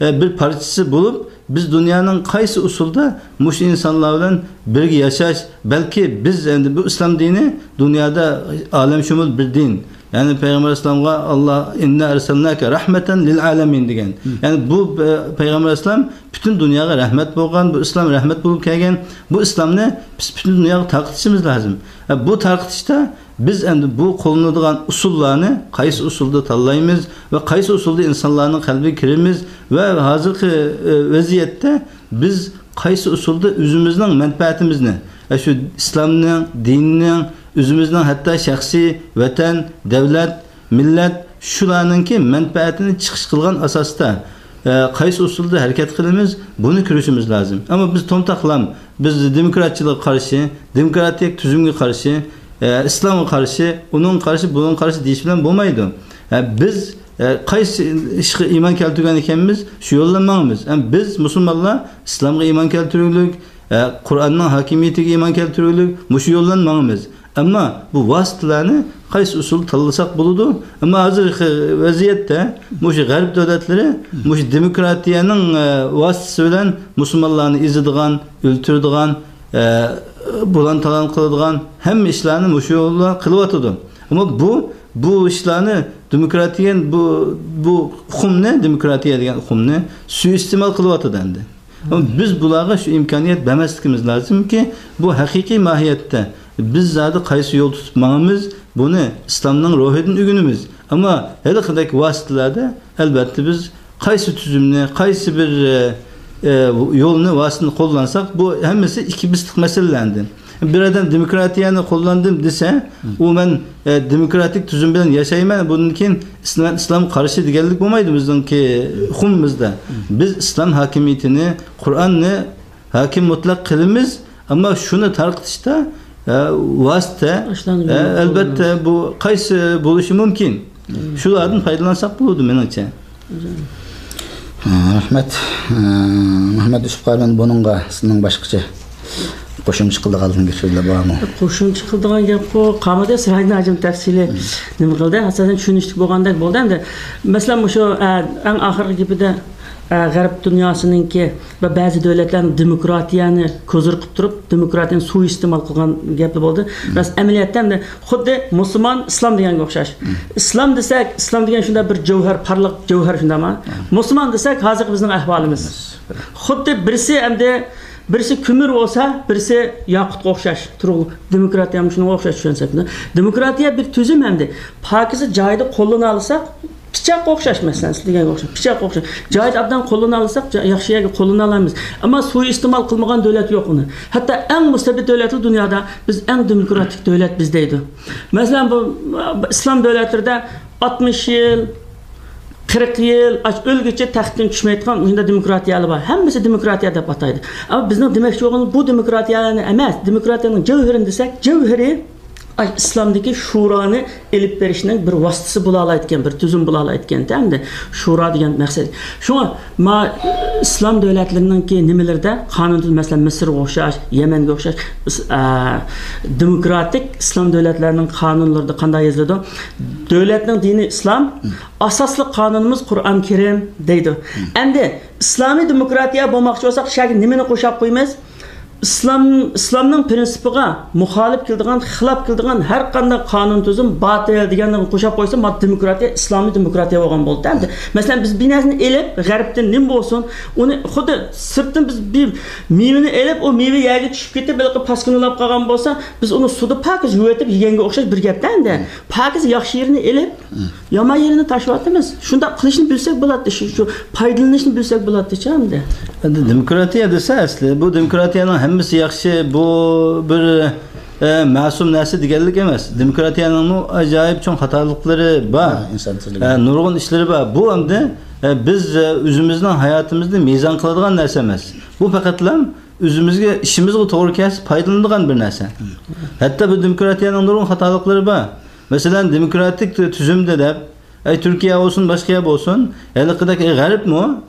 ئە، بىر پارچىسى بولۇپ، بىز دۇنيانىڭ قايسى ئۇسۇلدا مۇشۇ ئىنسانلار بىلەن بىرگە ياشاش، بەلكى بىز ئەمدى بۇ ئىسلام دىنى دۇنيادا ئالەمشۇمۇل بىر دىن. يەنى پەيغەمبەر ئەلەيھىسسالامغا ئاللا، «ئىننا ئەرسەلناكە رەھمەتەن لىل ئالەمىن» دېگەن. مم. يەنى بۇ، ئە، پەيغەمبەر ئەلەيھىسسالام پۈتۈن دۇنياغا رەھمەت بولغان، بۇ ئىسلام رەھمەت بولۇپ كەلگەن. بۇ ئىسلامنى بىز پۈتۈن دۇنياغا تارقىتىشىمىز لازىم. ئە، بۇ تارقىتىشتا بىز ئەمدى بۇ قوللىنىدىغان ئۇسۇللارنى قايسى ئۇسۇلدا تاللايمىز ۋە قايسى ئۇسۇلدا ئىنسانلارنىڭ قەلبىگە كىرىمىز ۋە ھازىرقى، ئە، ۋەزىيەتتە بىز قايسى ئۇسۇلدا ئۆزىمىزنىڭ مەنپەئەتىمىزنى، ئە، شۇ ئىسلامنىڭ، دىننىڭ، ئۆزىمىزنىڭ ھەتتا شەخسىي، ۋەتەن، دەۋلەت، مىللەت، شۇلارنىڭكى مەنپەئەتىنى چىقىش قىلغان ئاساستا، ئە، قايسى ئۇسۇلدا ھەرىكەت قىلىمىز، بۇنى كۆرۈشىمىز لازىم. ئەمما بىز تومتاقلام، بىز دېموكراتچىلىققا قارشى، دېموكراتىك تۈزۈمگە قارشى، ئە، ئىسلامغا قارشى، ئۇنىڭغا قارشى، بۇنىڭغا قارشى دېيىش بىلەن بولمايدۇ. ئە، بىز، ئە، قايسى ئىشقا ئىمان كەلتۈرگەن ئىكەنمىز، شۇ يولدا ماڭىمىز. ئەمما بىز مۇسۇلمانلار ئىسلامغا ئىمان كەلتۈرگۈلۈك، ئە، قۇرئاننىڭ ھاكىمىيىتىگە ئىمان كەلتۈرگۈلۈك، مۇشۇ يولدىن ماڭىمىز. ئەمما بۇ ۋاسىتىلەرنى قايسى ئۇسۇل تاللىساق بولىدۇ؟ ئەمما ھازىرقى ۋەزىيەتتە مۇشۇ غەرب دۆلەتلىرى مۇشۇ دېموكراتىيەنىڭ، ئە، ۋاسىتىسى بىلەن مۇسۇلمانلارنى ئېزىدىغان، ئۆلتۈرىدىغان، ئە، بۇلان-تالان قىلىدىغان ھەممە ئىشلارنى مۇشۇ يوللار قىلىۋاتىدۇ. ئەمما بۇ، بۇ ئىشلارنى دېموكراتىيە، بۇ، بۇ ئۇقۇمنى، دېموكراتىيە دېگەن ئۇقۇمنى سۇيىئىستېمال قىلىۋاتىدۇ ئەمدى. ئەمما بىز بۇلارغا شۇ ئىمكانىيەت بەرمەسلىكىمىز لازىمكى، بۇ ھەقىقىي ماھىيەتتە بىز زادى قايسى يول تۇتۇپ ماڭىمىز، بۇنى ئىسلامنىڭ روھىدىن ئۆگىنىمىز. ئەمما ھېلىقىدەك ۋاسىتىلەردە ئەلۋەتتە بىز قايسى تۈزۈمنى، قايسى بىر، ئە، ئە، يولنى، ۋاسىتىنى قوللانساق، بۇ ھەممىسى ئىككى بىسلىق مەسىلىلەر ئەمدى. بىر ئادەم دېموكراتىيەنى قوللاندىم دېسە، ئۇ مەن، ئە، دېموكراتىك تۈزۈم بىلەن ياشايمەن، بۇندىن كېيىن ئىسلام، ئىسلامغا قارشى دېگەنلىك بولمايدۇ بىزنىڭكى ئۇقۇمىمىزدا. بىز ئىسلام ھاكىمىيىتىنى، قۇرئاننى ھاكىم مۇتلەق قىلىمىز، ئەمما شۇنى تارقىتىشتا، ئە، ۋاسىتە، ئە، ئەلۋەتتە، بۇ قايسى بولۇشى مۇمكىن؟ شۇلاردىن پايدىلانساق بولىدۇ، مېنىڭچە. ھە، رەھمەت. ھە، مەھمەت يۈسۈپ قارى، بۇنىڭغا سىزنىڭ باشقىچە قوشۇمچە قىلىدىغان گېپىڭىز بارمۇ؟ قوشۇمچە قىلىدىغان گەپقۇ قالمىدى. سىراجدىن ھاجىم تەپسىلىي نېمە قىلدى؟ ئاساسەن چۈشىنىشلىك بولغاندەك بولدى. ئەمدى، مەسىلەن، مۇشۇ، ئە، ئەڭ ئاخىرقى گېپىدە، ئە، غەرب دۇنياسىنىڭكى ۋە بەزى دۆلەتلەرنىڭ دېموكراتىيەنى كوزىر قىلىپ تۇرۇپ، دېموكراتىيەنى سۇيىئىستېمال قىلغان گەپلەر بولدى. راست، ئەمەلىيەتتە ئەمدى خۇددى مۇسۇلمان ئىسلام دېگەنگە ئوخشاش. ئىسلام دېسەك، ئىسلام دېگەن شۇنداق بىر جەۋھەر، پارلاق جەۋھەر، شۇنداقمۇ؟ مۇسۇلمان دېسەك، ھازىرقى بىزنىڭ ئەھۋالىمىز. خۇددى بىرسى ئەمدى، بىرسى كۆمۈر بولسا، بىرسى ياقۇتقا ئوخشاش. تۇرۇق، دېموكراتىيە ھەم شۇنىڭغا ئوخشاش، چۈشەنسەك. دېموكراتىيە بىر تۈزۈم ئەمدى. پاكىزە جايىدا قوللىنالىساق، پىچاققا ئوخشاش، مەسىلەن، سىز دېگەنگە ئوخشاش. پىچاققا ئوخشاش. جايىدا ئابدان قوللىنالىساق، جا-، ياخشى يەرگە قوللىنالايمىز. ئەمما سۇيىئىستېمال قىلمىغان دۆلەت يوق ئۇنى. ھەتتا ئەڭ مۇستەبىت دۆلەتلەر دۇنيادا بىز ئەڭ دېموكراتىك دۆلەت بىز دەيدۇ. مەسىلەن، بۇ، بۇ ئىسلام دۆلەتلىرىدە ئاتمىش يىل، قىرىق يىل، ئاچ ئۆلگۈچە تەختتىن چۈشمەيدىغان مۇشۇنداق دېموكراتىيەلەر بار. ھەممىسى دېموكراتىيە دەپ ئاتايدۇ. ئەمما بىزنىڭ دېمەكچى بولغىنىمىز بۇ دېموكراتىيەلەرنى ئەمەس، دېموكراتىيەنىڭ جەۋھىرىنى دېسەك، جەۋھىرى ئىسلامدىكى شۇرانى ئېلىپ بېرىشنىڭ بىر ۋاسىتىسى بولالايدىكەن، بىر تۈزۈم بولالايدىكەن ئەمدى شۇرا دېگەن مەقسەت. شۇڭا ما ئىسلام دۆلەتلىرىنىڭكى نېمىلىرىدە قانۇن، مەسىلەن، مىسىرغا ئوخشاش، يەمەنگە ئوخشاش، ئىس-، ئە، دېموكراتىك ئىسلام دۆلەتلەرنىڭ قانۇنلىرىدا قانداق يېزىلىدۇ؟ دۆلەتنىڭ دىنى ئىسلام، ئاساسلىق قانۇنىمىز قۇرئان كەرىم دەيدۇ. ئەمدى ئىسلامىي دېموكراتىيە بولماقچى بولساق، شۇ يەرگە نېمىنى قوشاپ قويىمىز؟ ئىسلام، ئىسلامنىڭ پرىنسىپىغا مۇخالىپ كېلىدىغان، خىلاپ كېلىدىغان ھەر قانداق قانۇن تۈزۈم باتىل دېگەننى قوشاپ قويسا، ما دېموكراتىيە، ئىسلامىي دېموكراتىيە بولغان بولدى. ئەمدى، مەسىلەن، بىز بىر نەرسىنى ئېلىپ، غەربتىن نېمە بولسۇن، ئۇنى خۇددى سىرتتىن بىز بىر مېۋىنى ئېلىپ، ئۇ مېۋە يەرگە چۈشۈپ كېتىپ، ھېلىقى پاسكىنىلاپ قالغان بولسا، بىز ئۇنى سۇدا پاكىز يۇۋېتىپ يېگەنگە ئوخشاش بىر گەپتە ئەمدى. پاكىز ياخشى يېرىنى ئېلىپ، يامان يېرىنى تاشلىۋاتىمىز. شۇنداق قىلىشنى بىلسەك بولاتتى، شۇ، شۇ پايدىلىنىشنى بىلسەك بولاتتىچۇ ئەمدى. ئەمدى دېموكراتىيە دېسە ئەسلى، بۇ دېموكراتىيەنىڭ ھەممىسى ياخشى، بۇ بىر، ئە، مەسۇم نەرسە دېگەنلىك ئەمەس. دېموكراتىيەنىڭمۇ ئاجايىپ چوڭ خاتالىقلىرى بار. ھە، ئىنسان تىلىگە. ئە، نۇرغۇن ئىشلىرى بار. بۇ ئەمدى، ئە، بىز، ئە، ئۆزىمىزنىڭ ھاياتىمىزنى مىزان قىلىدىغان نەرسە ئەمەس. بۇ پەقەتلا ئۆزىمىزگە، ئىشىمىزغا توغرا كەلسە پايدىلىنىدىغان بىر نەرسە. ھەتتا بۇ دېموكراتىيەنىڭ نۇرغۇن خاتالىقلىرى بار. مەسىلەن، دېموكراتىك تۈ-، تۈزۈمدە دەپ، ئەي، تۈركىيە بولسۇن، باشقا يەر بولسۇن، ھېلىقىدەك، ئەي، غەربمۇ،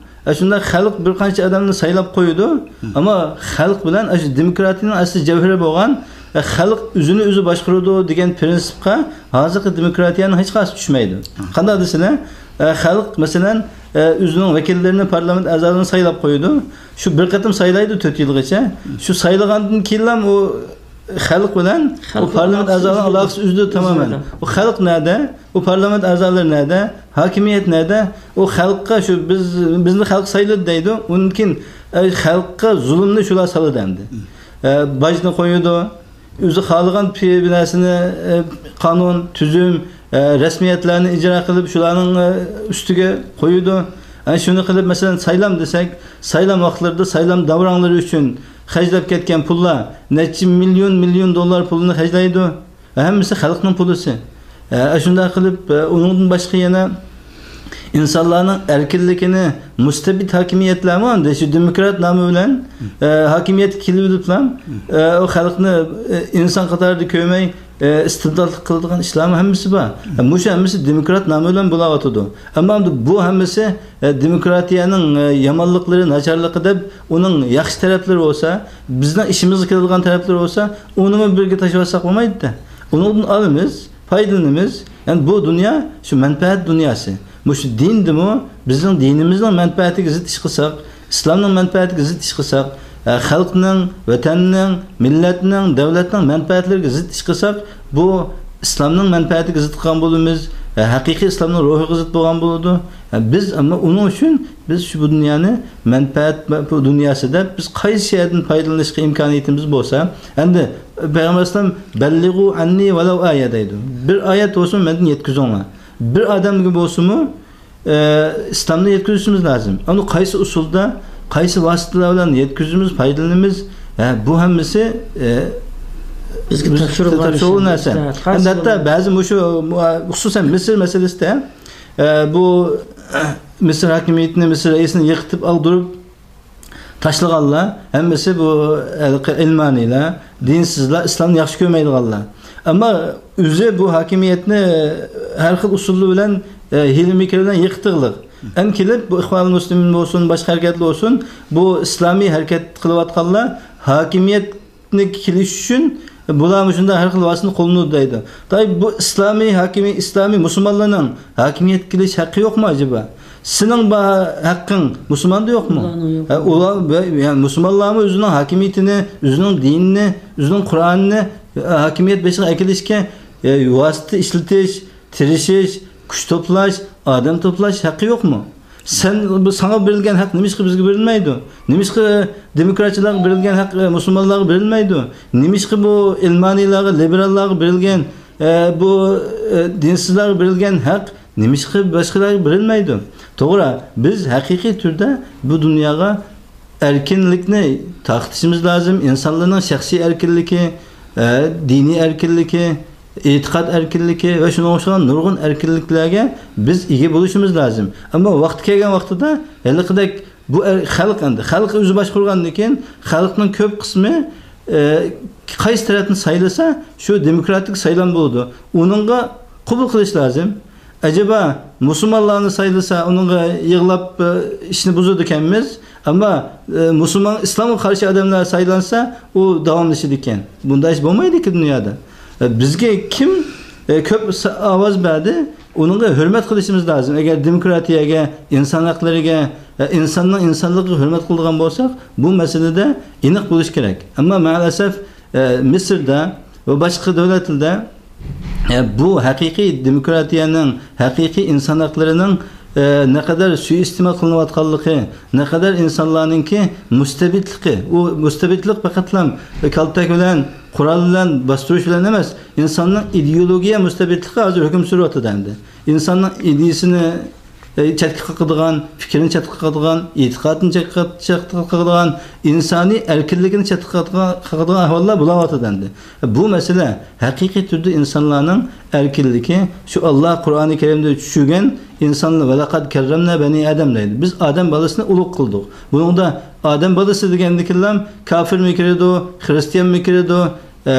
ئەي، شۇنداق خەلق بىر قانچە ئادەمنى سايلاپ قويىدۇ، ئەمما خەلق بىلەن ئاشۇ دېموكراتىيەنىڭ ئەسلى جەۋھىرى بولغان، ئەي، خەلق ئۆزىنى ئۆزى باشقۇرىدۇ دېگەن پىرىنسىپقا ھازىرقى دېموكراتىيەنىڭ ھېچقايسى چۈشمەيدۇ. قانداق دېسىلە، ئەي، خەلق، مەسىلەن، ئەي، ئۆزىنىڭ ۋەكىللىرىنى، پارلامېنت ئەزالىرىنى سايلاپ قويىدۇ، شۇ بىر قېتىم سايلايدۇ تۆت يىلغىچە. شۇ سايلىغاندىن كېيىنلا ئۇ خەلق بىلەن ئۇ پارلامېنت ئەزالىرىنىڭ ئالاقىسى ئۈزۈلىدۇ تامامەن. ئۇ خەلق نەدە؟ ئۇ پارلامېنت ئەزالىرى نەدە؟ ھاكىمىيەت نەدە؟ ئۇ خەلققە شۇ بىز، بىزنى خەلق سايلىدى دەيدۇ. ئۇنىڭ كېيىن، ئە، خەلققە زۇلۇمنى شۇلار سالىدۇ ئەمدى. ئە، باجنى قويىدۇ. ئۆزى خالىغان پى-، بىر نەرسىنى، ئە، قانۇن، تۈزۈم، ئە، رەسمىيەتلەرنى ئىجرا قىلىپ، شۇلارنىڭ، ئە، ئۈستىگە قويىدۇ. ئە، شۇنى قىلىپ، مەسىلەن، سايلام دېسەك، سايلام ۋاقىتلىرىدا سايلام داۋراڭلىرى ئۈچۈن خەجلەپ كەتكەن پۇللار، نەچچە مىليون، مىليون دوللار پۇلىنى خەجلەيدۇ. ھەممىسى خەلقنىڭ پۇلىسى. ئە، شۇنداق قىلىپ، ئە، ئۇنىڭدىن باشقا يەنە ئىنسانلارنىڭ ئەركىنلىكىنى مۇستەبىت ھاكىمىيەتلەرمۇ ئەمدى شۇ دېموكرات نامى بىلەن، ئە، ھاكىمىيەتكە كېلىۋېلىپلا، ئە، ئۇ خەلقنى، ئە، ئىنسان قاتارىدا كۆرمەي، ئە، ئىستىبداتلىق قىلىدىغان ئىشلارمۇ ھەممىسى بار. ئە، مۇشۇ ھەممىسى دېموكرات نامى بىلەن بولاۋاتىدۇ. ئەمما ئەمدى بۇ ھەممىسى، ئە، دېموكراتىيەنىڭ، ئە، يامانلىقلىرى، ناچارلىقى دەپ ئۇنىڭ ياخشى تەرەپلىرى بولسا، بىزنىڭ ئىشىمىزغا كېلىدىغان تەرەپلىرى بولسا، ئۇنىمۇ بىرگە تاشلىۋەتسەك بولمايدۇ-دە. ئۇنىڭدىن ئالىمىز، پايدىلىنىمىز. يەنى بۇ دۇنيا شۇ مەنپەئەت دۇنياسى. مۇشۇ دىندىمۇ بىزنىڭ دىنىمىزنىڭ مەنپەئەتىگە زىت ئىش قىلساق، ئىسلامنىڭ مەنپەئەتىگە زىت ئىش قىلساق، ئە، خەلقنىڭ، ۋەتەننىڭ، مىللەتنىڭ، دۆلەتنىڭ مەنپەئەتلىرىگە زىت ئىش قىلساق، بۇ ئىسلامنىڭ مەنپەئەتىگە زىت قىلغان بولىمىز، ئە، ھەقىقىي ئىسلامنىڭ روھىغا زىت بولغان بولىدۇ. ئە، بىز ئەمما ئۇنىڭ ئۈچۈن بىز شۇ بۇ دۇنيانى مەنپەئەت بۇ دۇنياسى دەپ، بىز قايسى يەردىن پايدىلىنىشقا ئىمكانىيىتىمىز بولسا، ئەمدى پەيغەمبەر ئەلەيھىسسالام، «بەللىغۇ ئەننى ۋەلەۋ ئايە» دەيدۇ. بىر ئايەت بولسۇن مەندىن يەتكۈزۈڭلار. بىر ئادەمگە بولسىمۇ، ئە، ئىسلامنى يەتكۈزۈشىمىز لازىم. ئۇنى قايسى ئۇسۇلدا، قايسى ۋاسىتىلەر بىلەن يەتكۈزىمىز، پايدىلىنىمىز، ئە، بۇ ھەممىسى، ئە، بىزگە بىز تاپشۇرۇلغان تاپشۇرۇلغان نەرسە. نەرسە. ھەتتا بەزى مۇشۇ، خۇسۇسەن مىسىر مەسىلىسىدە، ئە، بۇ، ئە، مىسىر ھاكىمىيىتىنى، مىسىر رەئىسىنى يىقىتىپ ئاغدۇرۇپ، تاشلىغانلار ھەممىسى بۇ ھېلىقى ئىلمانىيلار، دىنسىزلار، ئىسلامنى ياخشى كۆرمەيدىغانلار. ئەمما ئۆزى بۇ ھاكىمىيەتنى ھەر خىل ئۇسۇلى بىلەن، ھىيلە-مىكرى بىلەن يىقىتىغلىق. ئەن كېلىپ بۇ ئىخۋانۇل مۇسلىمىن بولسۇن، باشقا ھەرىكەتلەر بولسۇن، بۇ ئىسلامىي ھەرىكەت قىلىۋاتقانلار ھاكىمىيەت كېلىش ئۈچۈن بۇلار مۇشۇنداق ھەر خىل ۋاسىتىنى قوللىنىدۇ دەيدۇ. داي، بۇ ئىسلامىي ھاكىمىي-، ئىسلامىي مۇسۇلمانلارنىڭ ھاكىمىيەتكە كېلىش ھەققى يوقمۇ ئەجەبا؟ سېنىڭ بار ھەققىڭ مۇسۇلماندا يوقمۇ؟ ئۇلارنىڭ يوق. ھە، ئۇلار، يەنى مۇسۇلمانلارمۇ ئۆزىنىڭ ھاكىمىيىتىنى، ئۆزىنىڭ دىنىنى، ئۆزىنىڭ قۇرئانىنى، ھاكىمىيەت بېشىغا ئەكېلىشكە، ۋاسىتە ئىشلىتىش، تىرىشىش، كۈچ توپلاش، ئادەم توپلاش ھەققى يوقمۇ؟ سەن، بۇ ساڭا بېرىلگەن ھەق نېمىشقا بىزگە بېرىلمەيدۇ؟ نېمىشقا دېموكراتچىلارغا بېرىلگەن ھەق، ئە، مۇسۇلمانلارغا بېرىلمەيدۇ؟ نېمىشقا بۇ ئىلمانىيلارغا، لىبېراللارغا بېرىلگەن، ئە، بۇ، ئە، دىنسىزلارغا بېرىلگەن ھەق نېمىشقا باشقىلارغا بېرىلمەيدۇ؟ توغرا، بىز ھەقىقىي تۈردە بۇ دۇنياغا ئەركىنلىكنى تارقىتىشىمىز لازىم. ئىنسانلارنىڭ شەخسىي ئەركىنلىكى، ئە، دىنىي ئەركىنلىكى، ئېتىقاد ئەركىنلىكى ۋە شۇنىڭغا ئوخشىغان نۇرغۇن ئەركىنلىكلەرگە بىز ئىگە بولۇشىمىز لازىم. ئەمما ۋاقتى كەلگەن ۋاقتىدا ھېلىقىدەك بۇ ئەر-، خەلق ئەمدى، خەلق ئۆزى باشقۇرغاندىن كېيىن خەلقنىڭ كۆپ قىسمى، ئە، قايسى تەرەپنى سايلىسا، شۇ دېموكراتىك سايلام بولىدۇ. ئۇنىڭغا قوبۇل قىلىش لازىم. ئەجەبا، مۇسۇلمانلارنى سايلىسا، ئۇنىڭغا يىغلاپ، ئە، ئىشنى بۇزىدىكەنمىز. ئەمما، ئە، مۇسۇلمان، ئىسلامغا قارشى ئادەملەر سايلانسا، ئۇ داۋاملىشىدىكەن. بۇنداق ئىش بولمايدىكەن دۇنيادا. ئە، بىزگە كىم، ئە، كۆپ سا-، ئاۋاز بەردى، ئۇنىڭغا ھۆرمەت قىلىشىمىز لازىم. ئەگەر دېموكراتىيەگە، ئىنسان ھەقلىرىگە، ئە، ئىنساننىڭ ئىنسانلىقىغا ھۆرمەت قىلىدىغان بولساق، بۇ مەسىلىدە ئېنىق بولۇش كېرەك. ئەمما مەلەسەف، ئە، مىسىردا ۋە باشقا دۆلەتلەردە، ئە، بۇ ھەقىقىي دېموكراتىيەنىڭ، ھەقىقىي ئىنسان ھەقلىرىنىڭ، ئە، نەقەدەر سۇيىئىستېمال قىلىنىۋاتقانلىقى، نەقەدەر ئىنسانلارنىڭكى مۇستەبىتلىكى، ئۇ مۇستەبىتلىك پەقەتلا كالتەك بىلەن، قورال بىلەن، باستۇرۇش بىلەن ئەمەس، ئىنساننىڭ ئىدېئولوگىيە مۇستەبىتلىكى ھازىر ھۆكۈم سۈرۈۋاتىدۇ ئەمدى. ئىنساننىڭ ئىدىيىسىنى، ئە، چەتكە قاقىدىغان، پىكرىنى چەتكە قاقىدىغان، ئېتىقادىنى چەتكە، چەتكە قاقىدىغان، ئىنسانىي ئەركىنلىكىنى چەتكە قاقىدىغان، قاقىدىغان ئەھۋاللار بولاۋاتىدۇ ئەمدى. بۇ مەسىلە ھەقىقىي تۈردە ئىنسانلارنىڭ ئەركىنلىكى، شۇ ئاللا قۇرئانى كەرىمدە چۈشۈرگەن ئىنسانلار، «ۋەلەقەد كەررەمنە بەنى ئادەم» دەيدۇ. بىز ئادەم بالىسىنى ئۇلۇغ قىلدۇق. بۇنىڭدا ئادەم بالىسى دېگەندىكىنلا كاپىرمۇ كىرىدۇ، خرىستىيانمۇ كىرىدۇ، ئە،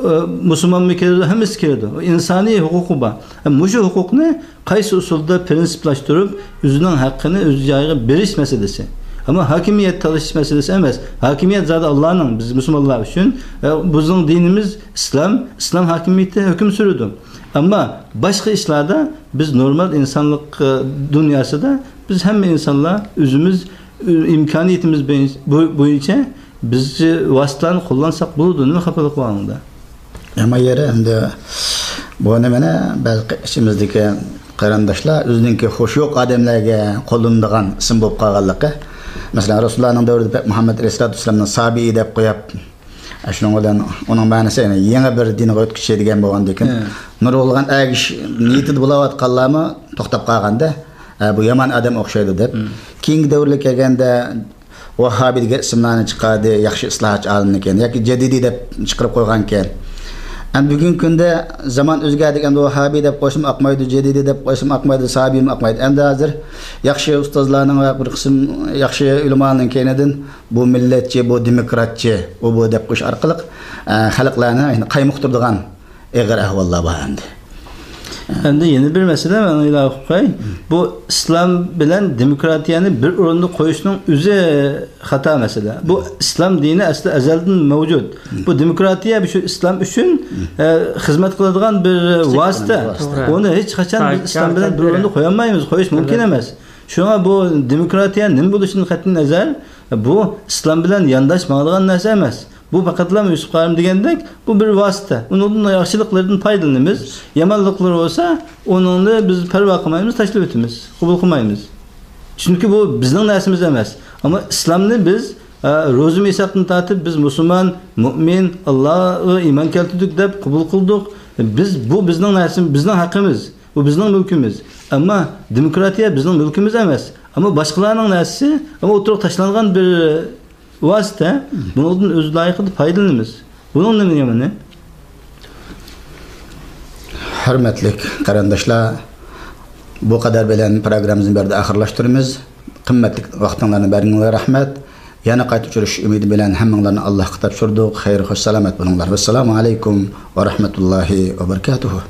ئە، مۇسۇلمانمۇ كىرىدۇ، ھەممىسى كىرىدۇ. ئىنسانىي ھوقۇقى بار. ھەم مۇشۇ ھوقۇقنى قايسى ئۇسۇلدا پىرىنسىپلاشتۇرۇپ، ئۆزىنىڭ ھەققىنى ئۆز جايىغا بېرىش مەسىلىسى. ئەمما ھاكىمىيەت تالىشىش مەسىلىسى ئەمەس. ھاكىمىيەت زادى ئاللانىڭ، بىز مۇسۇلمانلار ئۈچۈن، ئە، بىزنىڭ دىنىمىز ئىسلام، ئىسلام ھاكىمىيىتى ھۆكۈم سۈرىدۇ. ئەمما باشقا ئىشلاردا بىز نورمال ئىنسانلىق، ئە، دۇنياسىدا بىز ھەممە ئىنسانلار ئۆزىمىز ئىمكانىيىتىمىز بويىچ-، بو-، بويىچە بىز ۋاسىتىلەرنى قوللانساق بولىدۇ، نېمە خاپىلىق بار ئۇنىڭدا؟ يامان يېرى ئەمدى بۇ نېمىنى بەلكى ئىچىمىزدىكى قېرىنداشلار ئۆزىنىڭكى خۇشى يوق ئادەملەرگە قوللىنىدىغان ئىسىم بولۇپ قالغانلىقى. مەسىلەن، رەسۇلۇللانىڭ دەۋرىدە پەقەت مۇھەممەد ئەلەيھىسسالاتۇ ۋەسسالامنى سابىئى دەپ قويۇپ، شۇنىڭ بىلەن ئۇنىڭ مەنىسى، يەنى يېڭى بىر دىنغا ئۆتكۈچى دېگەن بولغاندىكىن، ھە، نۇرغۇنلىغان ئەگىش نىيىتىدە بولاۋاتقانلارمۇ توختاپ قالغاندا، ھە، بۇ يامان ئادەم ئوخشايدۇ دەپ. ھە. كېيىنكى دەۋرلەر كەلگەندە، ۋاھابىي دېگەن ئىسىملارنى چىقاردى، ياخشى ئىسلاھاتچى ئالىملىكىن ياكى جەدىدىي دەپ چىقىرىپ قويغانىكەن. ئەمدى بۈگۈنكى كۈندە زامان ئۆزگەردى، ئەمدى ۋاھابىي دەپ قويسىمۇ ئاقمايدۇ، جەدىدىي دەپ قويسىمۇ ئاقمايدۇ، سابىيمۇ ئاقمايدۇ. ئەمدى ھازىر ياخشى ئۇستازلارنىڭ ۋە بىر قىسىم ياخشى ئۆلىمالارنىڭ كەينىدىن بۇ مىللەتچى، بۇ دېموكراتچى، ئۇ بۇ دەپ قويۇش ئارقىلىق، ئە، خەلقلەرنى قايمۇقتۇرىدىغان ئېغىر ئەھۋاللار بار ئەمدى. ئەمدى يەنە بىر مەسىلە، مەن ئىلاۋە قىلىپ قوياي. بۇ ئىسلام بىلەن دېموكراتىيەنى بىر ئورۇندا قويۇشنىڭ ئۆزى خاتا مەسىلە. بۇ ئىسلام دىنى ئەسلى ئەزەلدىن مەۋجۇت. بۇ دېموكراتىيە شۇ ئىسلام ئۈچۈن، ئە، خىزمەت قىلىدىغان بىر ۋاسىتە. توغرا. ئۇنى ھېچ قاچان بىز ئىسلام بىلەن بىر ئورۇندا قويالمايمىز، قويۇش مۇمكىن ئەمەس. شۇڭا بۇ دېموكراتىيە نېمە بولۇشىدىن قەتئىينەزەر، بۇ ئىسلام بىلەن يانداش ماڭىدىغان نەرسە ئەمەس. بۇ پەقەتلا يۈسۈپ قارىم دېگەندەك، بۇ بىر ۋاسىتە. ئۇنىڭدىن ياخشىلىقلىرىدىن پايدىلىنىمىز. يامانلىقلىرى بولسا، ئۇنىڭنى بىز پەرۋا قىلمايمىز، تاشلىۋېتىمىز، قوبۇل قىلمايمىز. چۈنكى بۇ بىزنىڭ نەرسىمىز ئەمەس. ئەمما ئىسلامنى بىز، ئە، روزا مىساقتىن تارتىپ بىز مۇسۇلمان، مۇئمىن، ئاللاغا ئىمان كەلتۈردۇق دەپ قوبۇل قىلدۇق. بىز، بۇ بىزنىڭ نەرسىمىز، بىزنىڭ ھەققىمىز. بۇ بىزنىڭ مۈلكىمىز. ئەمما دېموكراتىيە بىزنىڭ مۈلكىمىز ئەمەس. ئەمما باشقىلارنىڭ نەرسىسى، ئەمما ئوتتۇرىغا تاشلانغان بىر ۋاسىتە. بۇنىڭدىن ئۆز لايىقىدا پايدىلىنىمىز. بۇنىڭ نېمە يامىنى؟ ھۆرمەتلىك قېرىنداشلار، بۇ قەدەر بىلەن پروگراممىمىزنى بۇ يەردە ئاخىرلاشتۇرىمىز. قىممەتلىك ۋاقتىڭلارنى بەرگىنىڭلارغا رەھمەت. يەنە قايتا ئۇچرىشىش ئۈمىدى بىلەن ھەممىڭلارنى ئاللاھقا تاپشۇردۇق. خەير، خوش، سالامەت بولۇڭلار. ۋەسسالامۇ ئەلەيكۇم ۋە رەھمەتۇللاھى ۋە بەرىكاتۇھۇ.